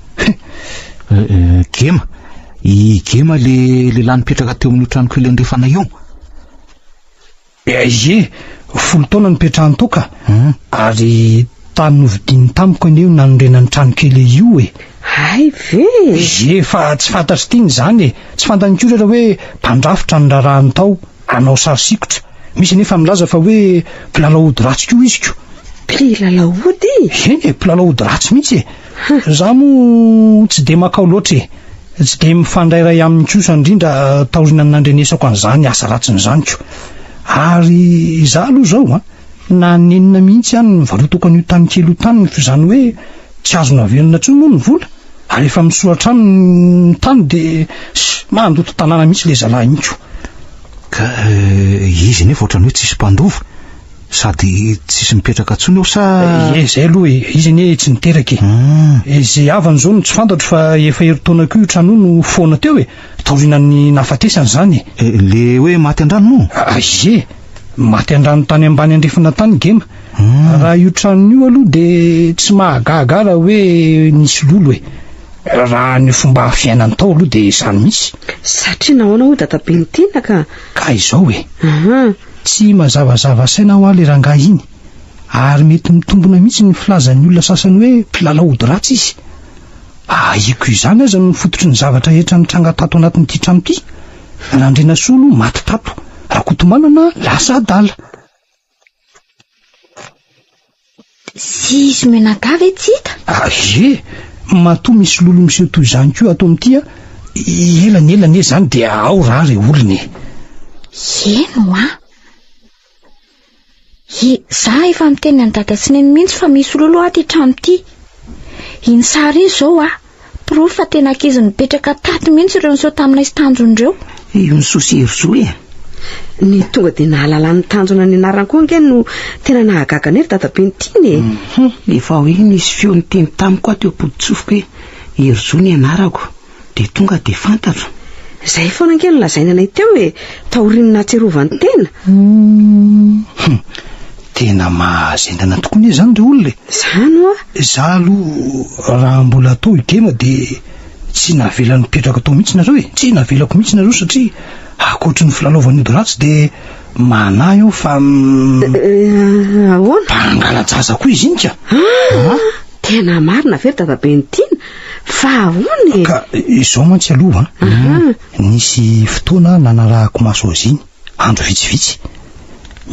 Gema? I Gema le lehilahy nipetraka teo amin'io trano kely andrefana io? Ie, folo taona nipetrahany tao ka. Ary tany novidiany tamiko anie io nanorenany trano kely io e. Hay ve? Ie, fa tsy fantatr'i Tiana izany e. Tsy fantany koa raha hoe mpandrafitra ny raharahany tao, hanao sary sikotra. Misy anefa milaza fa hoe mpilalao ody ratsy koa izy ko. Mpilalao ody? Eny e, mpilalao ody ratsy mihitsy e. Za moa tsy dia makao loatra e. Tsy dia mifandrairay aminy kosa indrindra taorian'ny nandrenesako an'izany asa ratsiny izany ko. Ary za aloha izao an, nanenina mihitsy aho ny nivarotako an'io tany kely io tany fa izany hoe tsy azo naverina intsony moa ny vola ary efa misoratra aminy ny tany dia mandoto tanàna mihitsy ilay zalahy iny ko. Ka izy anefa ohatran'ny hoe tsisy mpandova. Sady tsisy mipetraka intsony ao sa? Ie, izay aloha e, izy anie tsy niteraka e. Hum. Izay havany izao no tsy fantatro fa efa herintaona koa io trano io no foana teo e, taorianan'ny nahafatesany izany e. Le hoe maty an-drano moa? Ah, ie, maty an-drano tany ambany andrefana tany Gema. Hum. Raha io trano io aloha dia tsy mahagaga ahy raha hoe nisy lolo e. Raha ny fomba fiainany tao aloha dia izany mihitsy. Satria nahoana hoy dadabe ny tiana ka? Ka izao e. Aha. Tsy mazavazava saina hoa le rangahy iny, ary mety mitombina mihitsy ny filazan'ny olona sasany hoe mpilalao ody ratsy izy. Ahiako izany aza no fototry ny zavatra rehetra nitranga tato anatin'ity trano ity. Randrianasolo maty tato, Rakotomanana lasa adala. Sy izy mianadahy ve tsy hita? Ah, ie, matoa misy lolo miseho toy izany koa ato amin'ity a, ela ny ela anie izany dia ao raha re olona e. Eny hoa. I, za efa miteny an'i dada sy neny mihitsy fa misy lolo ato ity trano ity. Iny sary iny izao a, Porofo fa tena ankizy nipetraka tato mihitsy ireo niseho taminay sy tanjona ireo. Io ny soa sy hery zo e! Ny tonga dia nahalalan'ny tanjona ny anarany koa ange no tena nahagaga anay ry dadabe Tiana e! Hum, efa hoe nisy feo niteny tamiko aho teo am-pototsofiko hoe Herizo ny anarako, dia tonga dia fantatro. Izay foana ange no lazainy anay teo e, taorian'ny nahatsiarovany tena. Hum, tena mahazendana tokoa anie izany ry olona e! Izany hoa! Za aloha raha mbola tao i Gema dia tsy navelany nipetraka tao mihitsy nareo e! Tsy navelako mihitsy nareo satria ankoatry ny filalaovany ody ratsy dia manahy aho fa Ahoana? Mpangala-jaza koa izy iny ka! Ah! Tena marina ve ry dadaben'i Tiana? Fa ahoana e? Ka izao mantsy aloha an, nisy fotoana nanarahako maso azy iny, andro vitsivitsy.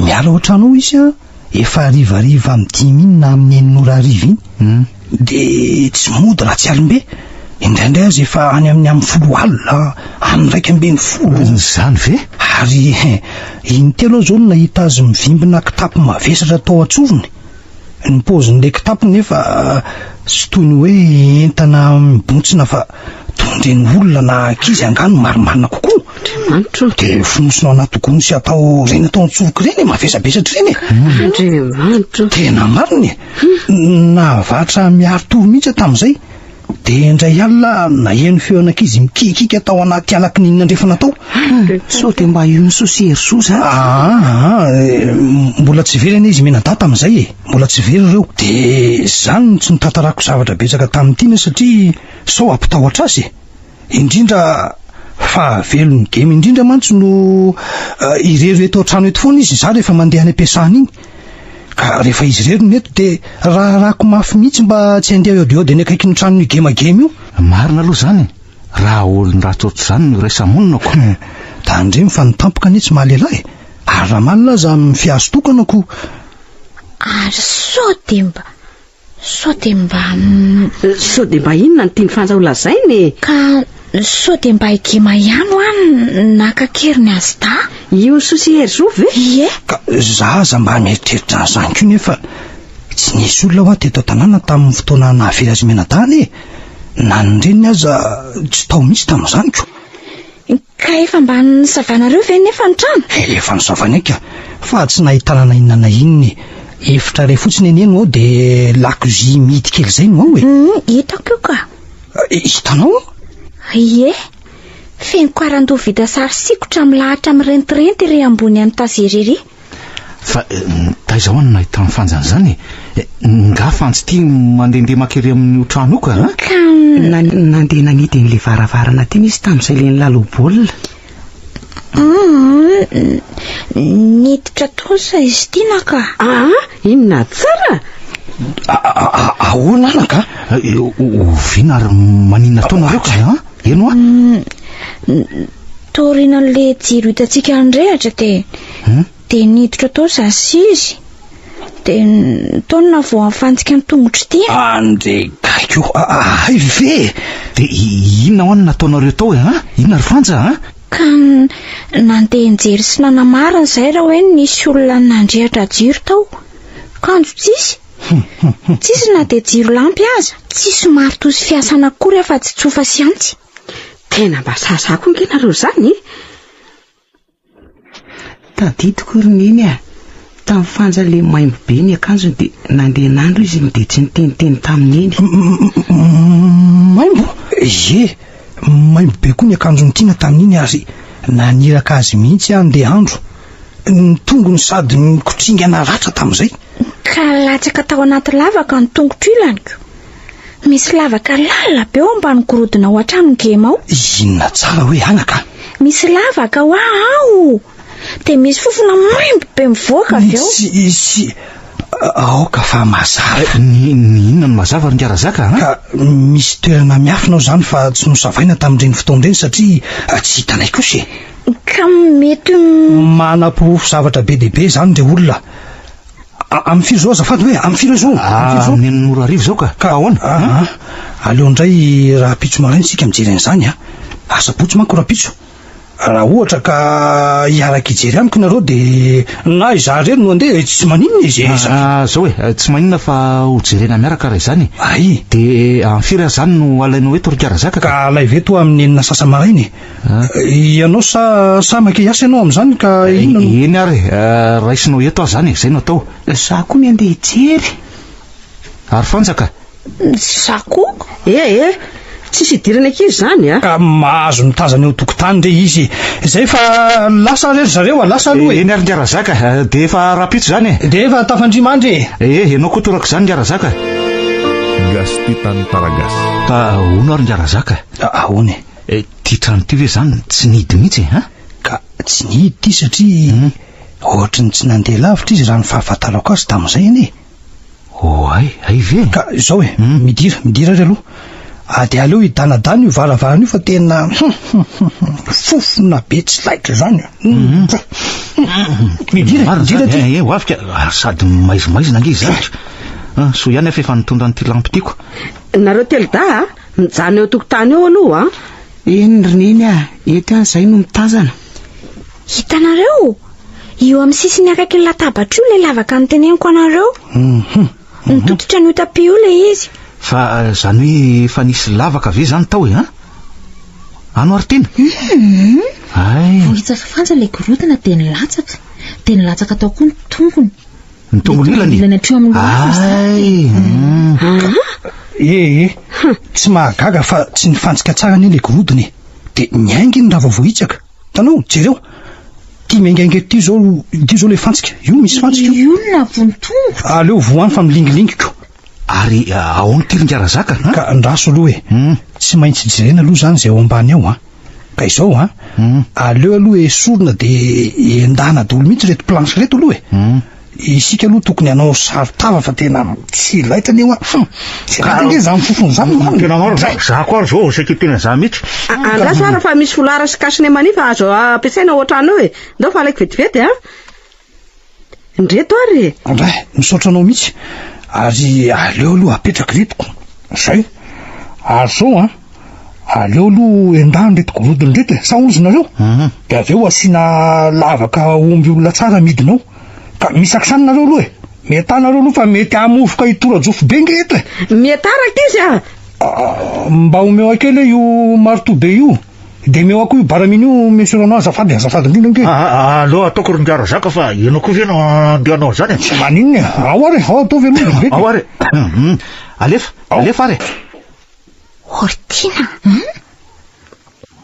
Miala ao an-trano ao izy an, Efa harivariva amin'ny dimy iny na amin'ny enina ora hariva iny dia tsy mody raha tsy alim-be. Indraindray aza efa any amin'ny amin'ny folo alina, amin'ny 11. Izany ve? Ary intelo aho izao no nahita azy mivimbina kitapo mavesatra tao an-tsorony. Ny paozin'ilay kitapo nefa tsy toy ny hoe entana mibontsina fa toy ireny olona na ankizy angaha no marimarina kokoa. Andriamanitro. Dia fonosina ao anaty gony sy atao ireny atao an-tsoroka ireny e, mavesabesatra ireny e. Andriamanitro. Tena marina e. Nahavatra miari-tory mihitsy aho tamin'izay. Dia indray alina naheno feon'ankizy mikiakiaka tao anaty ala kininina andrefana tao. Sao dia mba io Soa sy Herisoa izany? Aa, mbola tsy very anie izy mianadahy tamin'izay e. Mbola tsy very ireo. Dia izany no tsy nitantarako zavatra betsaka tamin'i Tiana satria sao hampitahotra azy e. Indrindra fa velon'ny gemy indrindra mantsy no irery eto an-trano eto foana izy, izaho rehefa mandeha any am-piasana iny. Ka rehefa izy irery no eto dia raharahako mafy mihitsy mba tsy handeha hiodiody eny akaikin'ny tranon'io gemagema io. Marina aloha izany e! Raha olon-dratsy ohatr'izany no iraisa-monina ko. Tandremo fa ny tampoka anie tsy mahalehilahy e! Ary raha malina aza mifiazo tokana ko. Ary sao dia mba Sao dia mba. Sao dia mba inona no tian'i Fanja ho lazaina e? Ka sao dia mba i Gema ihany hoa no naka an-keriny azy dahy? Io Soa sy Herizo ve? Ie. Ka za aza mba mieritreritra an'izany koa nefa tsy nisy olona hoa teto an-tanàna tamin'ny fotoana nahavery azy mianadahy e! Na ny reniny aza tsy tao mihitsy tamin'izany ko. Ka efa mba nosavanareo ve nefa ny trano? Efa nosavainay ka, fa tsy nahitana na inona na inona e. Efitra iray fotsiny anie no ao dia lakozia mihidy kely izay no ao e. Hum, hitako io ka. Hitanao? Ie. Feno karandoha vita sary sikotra milahatra mirentirenty ery ambony an'ny tazera ery. Fa taiza ho'a no nahitan'i Fanja an'izany e? Nga Fanja ity mandehandeha maka ery amin'io trano io ka a? Ka. Nandeha nanidy an'ilay varavarana teny izy tamin'izay ilay nilalao baolina. Hum, niditra tosa izy ity naka. Aa, inona tsara? Ahoana anaka? Oviana ary maninona tao nareo ka a? Eny ho'a. Taorianan'ilay jiro hitantsika nirehitra dia dia niditra tao za sy izy. Dia tao no nahavoan'ny fantsika ny tongotr'i Tiana. Andre gaigy ô, hay ve e! Dia inona ho'a no nataonareo tao e, an? Inona ry Fanja an? Ka nandeha nijery sy nanamarina izahay raha hoe nisy olona nandrehitra jiro tao. Kanjo tsisy. Tsisy na dia jiro lampy aza. Tsisy maritoa sy fiasana akory afa-tsy tsofa sy antsy. Tena mba sahasaha koa ange nareo izany e! Tadidiko ry Neny a! Tamin'i Fanja le maimbo be ny akanjony dia nandeha nandro izy dia tsy niteniteny tamin'i Neny. Maimbo? Ie, maimbo be koa ny akanjon'i Tiana tamin'iny ary naniraka azy mihitsy aho handeha handro. Ny tongony sady nikotringana ratra tamin'izay. Ka latsaka tao anaty lavaka ny tongotro ilaniko. Misy lavaka lalina be ao ambany gorodona ao an-tranon'i Gema ao. Inona tsara hoe anaka? Misy lavaka hoa ao! Dia misy fofona maimbo be mivoaka avy ao. Tsy, tsy, aoka fa mazava. Ny, ny inona no mazava ry Ngarazaka a? Ka misy toerana miafina ao izany fa tsy nosavaina tamin'ireny fotoana ireny satria tsy hitanay kosa e. Ka mety. Manaporofo zavatra be dia be izany ireo olona. Amin'ny firy izao azafady hoe? Amin'ny firy izao? Ah, amin'ny enina ora hariva izao ka. Ka ahoana? Ah, ah. Aleo indray rahampitso maraina isika mijery an'izany a. Asabotsy manko rahampitso. Raha ohatra ka hiaraka hijery amiko nareo dia na izaho irery no handeha, tsy maninona izy e. Ah, zao e, tsy maninona fa ho jerena miaraka raha izany e. Ay. Dia amin'ny firy ary izany no alainao eto ry Karazaka ka? Ka alaivo eto amin'ny enina sasa-maraina e. Ianao sa sa maika hiasa ianao amin'izany ka inona no. Eny ary e, raisinao eto aho izany e, izay no atao. Za koa ny andeha hijery. Ary Fanja ka? Za koa. Eh eh, tsisy idirana ankizy izany a. Ka mahazo mitazana eo an-tokotany re izy e. Izay fa lasa re ry zareo a, lasa aloha e. Eny ary Ingahy Razaka, dia efa rahampitso izany e. Dia efa tafandria-mandry e. Eh, ianao koa torak'izany Ingahy Razaka. Gasy Tantara Gasy. Ka hono ary Ingahy Razaka? Ahoana e? Ity trano ity ve izany tsy nihidy mihitsy e? An? Ka tsy nihidy ity satria ohatry ny tsy nandeha lavitra izy raha ny fahafantarako azy tamin'izay anie. Oay, hay ve? Ka izao e, midira, midira ary aloha. Ah, dia aleo hidanadana io varavarana io fa tena fofona be tsy laitra izany. Midira, midira aty. Eh, ho avy ka, ary sady maizimaizina ange izany. Ah, soa ihany aho fa efa nitondra an'ity lampy tiako. Nareo telo dahy a, Mijanona eo an-tokotany eo aloha an! Eny ry Neny a, eto ihany izahay no mitazana. Hitanareo? Io amin'ny sisiny akaikin'ny latabatra io ilay lavaka noteneniko anareo. Nitototra an'io tapis io ilay izy. Fa izany hoe efa nisy lavaka ve izany tao e? An? Ano ary Tiana? Hay. Voahitsaka fanja ilay gorodona dia nilatsaka. Dia nilatsaka tao koa ny tongony. Ny tongony ilany? Ilany hatreo amin'ny lohany Ay! Ee, tsy mahagaga fa tsy nifantsika tsara anie ilay gorodona e. Dia niainga iny raha vao voahitsaka. Hitanao, jereo. Ity miaingainga eto ity izao, ity izao ilay fantsika. Io misy fantsika io. Io no nahavoa ny tongotra. Aleo voa any fa milingilingiko. Ary ahoana ity ry Ingahy Razaka? Ka andraso aloha e. Tsy maintsy jerena aloha izany izay ao ambany ao an. Ka izao an, aleo aloha esorina dia endahana daholo mihitsy ireto planche ireto aloha e. Isika aloha tokony hanao saron-tava fa tena tsy laitra anie hoa. Hum, tsy laitra ange izany fofona izany mamy. Tena marina izany. Za koa ary izao saika tena za mihitsy. Andraso ara fa misy foulard sy cache-nez manify azo ampiasaina ao an-trano ao e. Ndao fa alaiko vetivety an. Ndreto ary e! Andray, misaotra anao mihitsy. Ary aleo aloha apetraka ireto ko. Zay. Ary zao an, aleo aloha endahana ireto gorodona ireto e, sa hozy nareo? Dia avy eo asiana lavaka omby olona tsara midina ao. Ka misakisana nareo aloha e. Mietaha nareo aloha fa mety hamovoka hitora-jofo be nge eto e. Mietaha rankizy a! Mba omeo ahy kely hoe io marteau be io. Dia omeo ahy koa io baramina io monsieur Roland azafady, azafady indrindra ange. Ah, aleo ataoko ry Ingahy Razaka fa ianao koa ve no andeha hanao an'izany e? Tsy maninona e, ao ary e, ao ataovy aloha vetivety. Ao ary e, alefa, alefa ary e. Hortina a!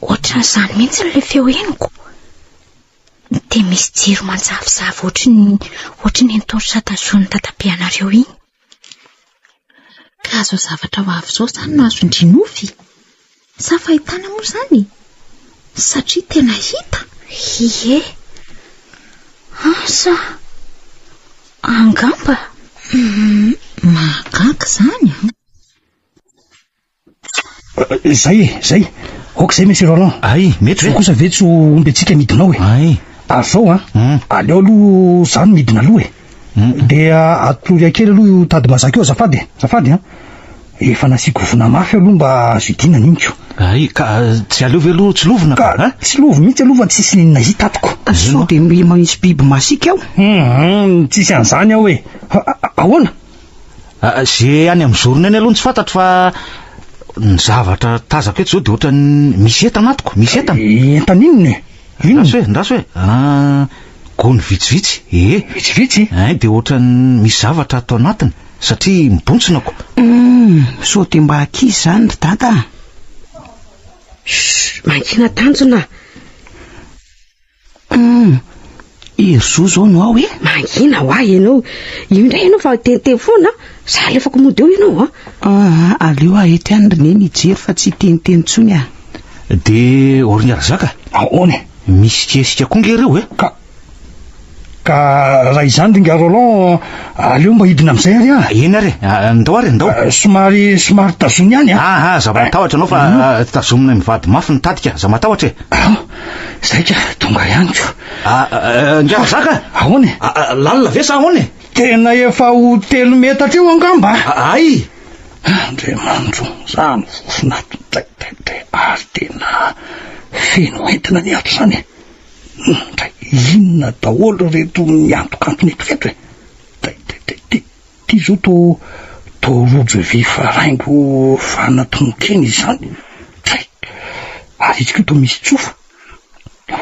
Ohatran'izany mihitsy ilay feo henoko. Dia misy jiro manjavozavo ohatry ny ohatry ny torche tazonin'ny dadabe anareo iny. Ka izao zavatra ho avy izao izany no azon-dry nofy? Sa fahitana moa izany? Satria tena hita? Ie. Asa. Angamba. Mahagaga izany an! Zay e, zay. Ok zay Monsieur Roland. Ay, mety ve? Zao kosa ve tsy ho omby antsika midina ao e. Ay. Ary zao an, aleo aloha za no midina aloha e. Dia atolory ahy kely aloha io tady mazaka io azafady e. Azafady an. Efa nasiako vona mafy aloha mba azo idina ny iniko. Ay, ka tsy aleo ve aloha tsilovina ka? Ka tsilovy mihitsy aloha fa tsisy n'inona hita ato ko. Sao dia misy biby masiaka ao? Hum, tsisy an'izany ao e. Ahoana? Ze any amin'ny zorony any aloha no tsy fantatro fa ny zavatra tazako eto izao dia ohatran'ny misy entana ato ko, misy entana. Entana inona e? Inona? Ndraso e, ndraso e. Ah, gony vitsivitsy, ee. Vitsivitsy? Ein, dia ohatran'ny misy zavatra ato anatiny satria mibontsina ko. Hum, sao dia mba ankizy izany ry dada a. Chut, mangina tanjona. Hum, Herizo izao no ao e. Mangina ho ahy ianao. Io indray ianao fa teniteny foana. Za alefako mody eo ianao a. Ah, aleo aho eto ihany ry neny hijery fa tsy hiteniteny intsony aho. Dia Ornia Razaka? Ahoana e? Misy kesika koa nge ireo e. Ka Ka raha izany ry Ingahy Roland, aleo mba hidina amin'izay ary aho. Eny ary e, ndao ary e, ndao. Somary somary tazony ihany a. Ah, aza matahotra ianao fa tazominay mivady mafy ny tadika, aza matahotra e. Ah, izay ka, tonga ihany ko. Ah, Ingahy Razaka? Ahoana e? Lalina ve sa ahoana e? Tena efa ho telo metatra eo angamba. Ay! Andriamanitro, izany fofona ato, dray dray dray, ary tena feno entona ny ato izany e. Dray, inona daholo ireto miantokantona eto ireto e? Dray, dray, dray, ty, ty zao to, to rojo vy faraingo fanatonon-kena izany. Dray, ary izy koa to misy tsofa.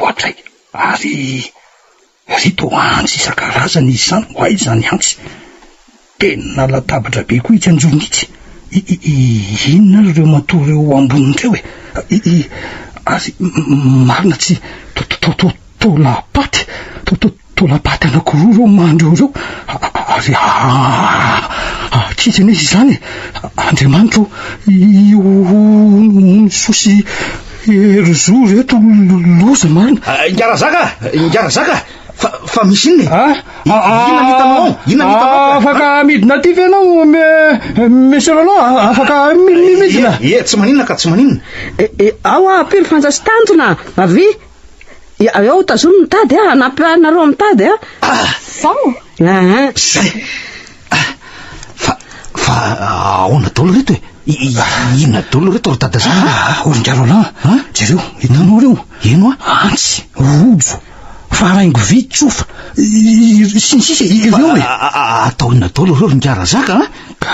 Oadray, ary ry to antsy isan-karazany izy izany, ho aiza izany antsy? Tena latabatra be koa itsy anjorony itsy. I, i, i, inona ary ireo matory eo amboniny ireo e? I, i, ary marina tsy to, to, to, to, tolapaty, to, to, tolapaty anankiroa ireo mandry eo ireo. Ary ankizy anie izany e. Andriamanitro, io Onisoa sy Herizo ireto loza marina. Ingahy Razaka, Ingahy Razaka, fa, fa misy inona e? Ah? Inona ny hitanao ao? Inona ny hitanao ao? Afaka midina aty ve ianao, Monsieur Roland? Afaka midina? Ie, tsy maninona ka, tsy maninona. Ao aho, ampio ny fanja sy tanjona, avia. Ao, tazomy ny tady, hanampy anareo amin'ny tady. Zao? Aa. Zay. Fa, fa ahoana daholo ireto e? Inona daholo ireto ry dada zaka? Ah, Oringa Roland, jereo, hitanao ireo? Ino a? Antsy, rojo, faraingo vy, tsofa, sy ny sisa ireo e. Atao inona daholo ireo ry Ingahy Razaka a? Ka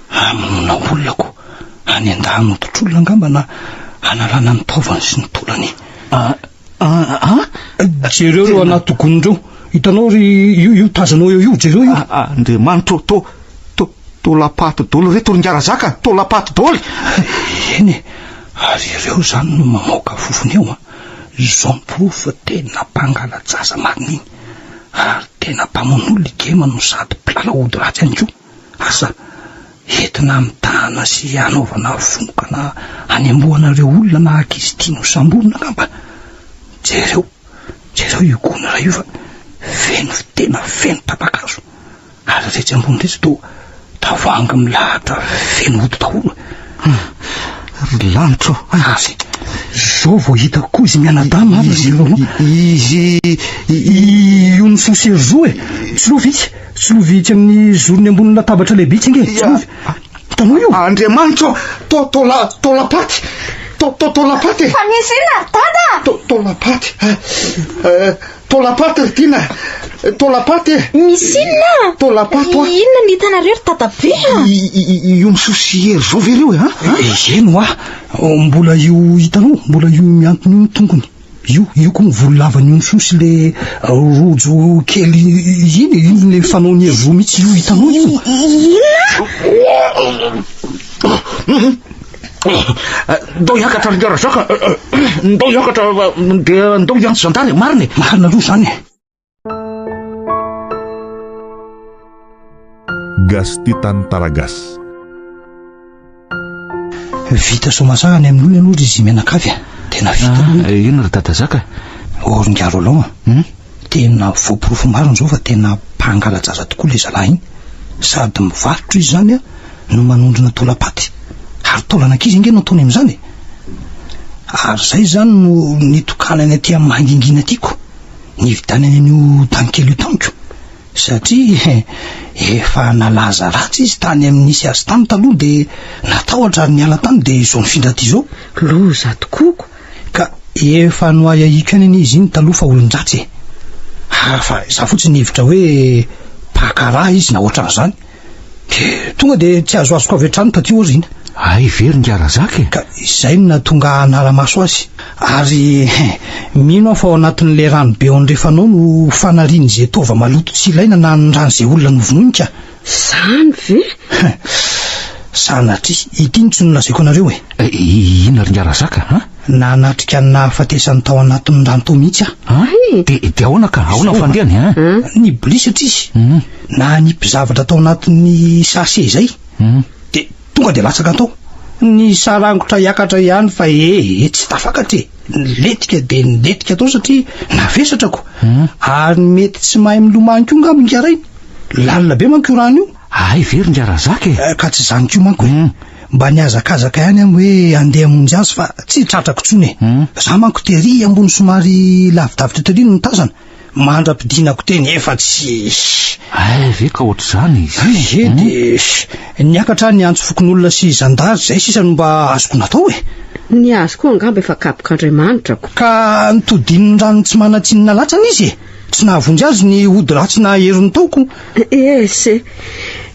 hamonoana olona ko, any an-dahiny hoditr'olona angamba na hanalana ny taovany sy ny taolany. Ah, Jereo ireo anaty gony ireo. Hitanao ry io io tazanao eo io, jereo io. Andriamanitro, to to tolapaty dolo reto ry Ingahy Razaka, tolapaty dolo. Eny e, ary ireo izany no mamoaka fofona eo an. Izao ny porofo fa tena mpangala-jaza marina iny. Ary tena mpamono olona i Gema no sady mpilalao ody ratsy ihany koa. Asa, entina hamitahana sy hanaovana vonoka na hanembohana ireo olona na ankizy tiany ho samborina angamba. Jereo, jereo io gony iray io fa feno, tena feno tapa-kazo. Ary iretsy ambony iretsy toa tavoahangy milahatra feno ody daholo. Ry lanitra ô! Ary izao vao hitako koa izy mianadahy marina izy ireo. Izy io ny soa sy zo e. Tsilovy itsy, tsilovy itsy amin'ny zorony ambony latabatra lehibe itsy ange. Tsilovy. Hitanao io? Andriamanitra ô! To tola tolapaty. To to tolapaty e. Fa misy inona ry dada? To tolapaty. Eh, Tôlapaty ry Tiana a! Tôlapaty e! Misy inona? Tôlapaty hoa! Inona no hitanareo ry dadabe a? Io misoa sy hery zao ve ireo e? A? Eny hoa! Mbola io hitanao, mbola io mihantona io ny tongony. Io, io koa ny volo lavan'io misoa sy le rojo kely iny e, iny le fanaon'i Hery mihitsy io hitanao io. Inona? Ndao hiakatra ry Razaka, ndao hiakatra dia ndao hiantso zandary e, marina e. Marina aloha izany e. Gasy Tantara Gasy. Vita soamatsara any amin'olona aloha ry izy mianakavy a. Tena vita aloha. Ah, inona ry Dadazaka? Oh, ry Ingahy Roland a. Hmm? Tena voaporofo marina izao fa tena mpangala-jaza tokoa ilay zalahy iny. Sady mivarotra izy izany a, no manondrona taolam-paty. Ary taolan'ankizy ange no ataony amin'izany e. Ary izay izany no nitokanany aty amin'ny mangingina aty ko. Nividianany an'io tany kely io tamiko. Satria efa nalaza ratsy izy tany amin'ny nisy azy tany taloha dia natahotra ary niala tany dia izao nifindra aty izao. Loza tokoa ko! Ka efa noahiahiako ihany anie izy iny taloha fa olon-dratsy e! Ah, fa izaho fotsiny nihevitra hoe mpaka rà izy na ohatran'izany. Dia tonga dia tsy azoazoko avy hatrany taty aoriana. Hay ve ry Ingahy Razaka e! Ka izay no nahatonga ahy hanara-maso azy. Ary mino aho fa ao anatin'ilay rano be ao andrefana ao no fanarian'izay taova maloto tsy ilaina na ny ran'izay olona novonoiny ka. Izany ve? Sanatria, ity no tsy nolazaiko anareo e! Inona ry Ingahy Razaka a? Nanatrika ny nahafatesany tao anatin'ny rano tao mihitsy aho. An? Dia, dia ahoana ka? Ahoana ny fandehany an? Nibolisatra izy, nanipy zavatra tao anatin'ny sachet izay, dia tonga dia latsaka tao. Nisarangotra hiakatra ihany fa ee, tsy tafakatra e! Nilentika dia nilentika tao satria navesatra ko. Ary mety tsy mahay milomano koa angamba Ingahy Rainy. Lalina be manko io rano io. Hay ve ry Ingahy Razaka e! Ka tsy izany koa manko e! Mba nihazakazaka ihany aho hoe handeha hamonjy azy fa tsy tratrako intsony e! Za manko tery ambony somary lavidavitra tery no nitazana, mandra-pidinako teny efa tsy. Hay ve ka ohatr'izany izy? Ie dia niakatra aho niantso fokonolona sy zandary, izay sisa no mba azoko natao e! Ny azy koa angamba efa kabok'Andriamanitra ko. Ka nitodian'ny rano tsy manan-tsiny nalatsany izy e! Tsy nahavonjy azy ny ody ratsy na herin'ny tao ko. Ess e!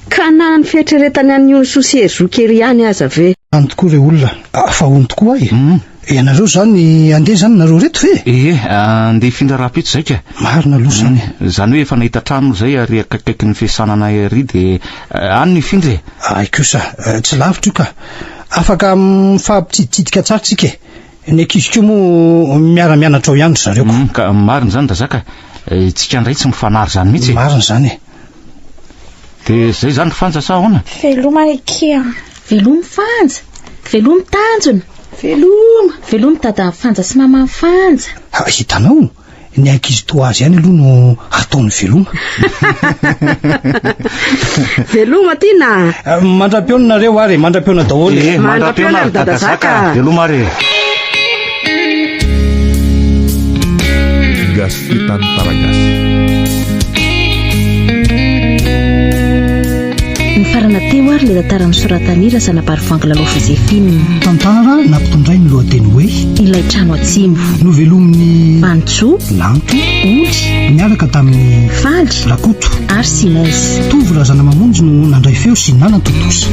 Ka na ny fieritreretany an'i Younsoa sy Hery ery ihany aza ve? Any tokoa re olona, fa hono tokoa ahy e! Ianareo izany handeha izany nareo ireto ve? Ie, handeha hifindra rahampitso izay ka. Marina aloha izany e! Izany hoe efa nahita trano moa izay ary akaikikaikin'ny fiasana anay ary dia any no hifindra e! Hay kosa, tsy lavitra io ka. Afaka mifampitsiditsidika tsara tsika e! Ny ankizy koa moa miara-mianatra ao ihany ry zareo ko. Ka marina izany Razaka, tsika indray tsy mifanary izany mihitsy e. Marina izany e. Dia izay izany Fanja sa ahoana? Veloma ry akia. Veloma Fanja. Veloma Tanjona. Veloma. Veloma dadan'i Fanja sy maman'i Fanja. Ha, hitanao? Ny ankizy toa azy ihany aloha no ataony veloma. Veloma Tiana. Eh, mandra-pihaona nareo ary, mandra-pihaona daholo. Eh, mandra-pihaona ry Dada Zaka. Veloma ary. Gasy Tantaragasy. Nifarana teo ary ilay tantara nosoratan'i Razanabarivoangy Lalao Joséphine. Tantara nampitondrainy ny lohateny hoe. Ilay trano atsimo. Novelomin'i. Vanintsoa. Lanto. Oly. Niaraka tamin'i. Faly. Rakoto. Ary Sinez. Tovo Razanamamonjy no nandray feo sy nanatontosa.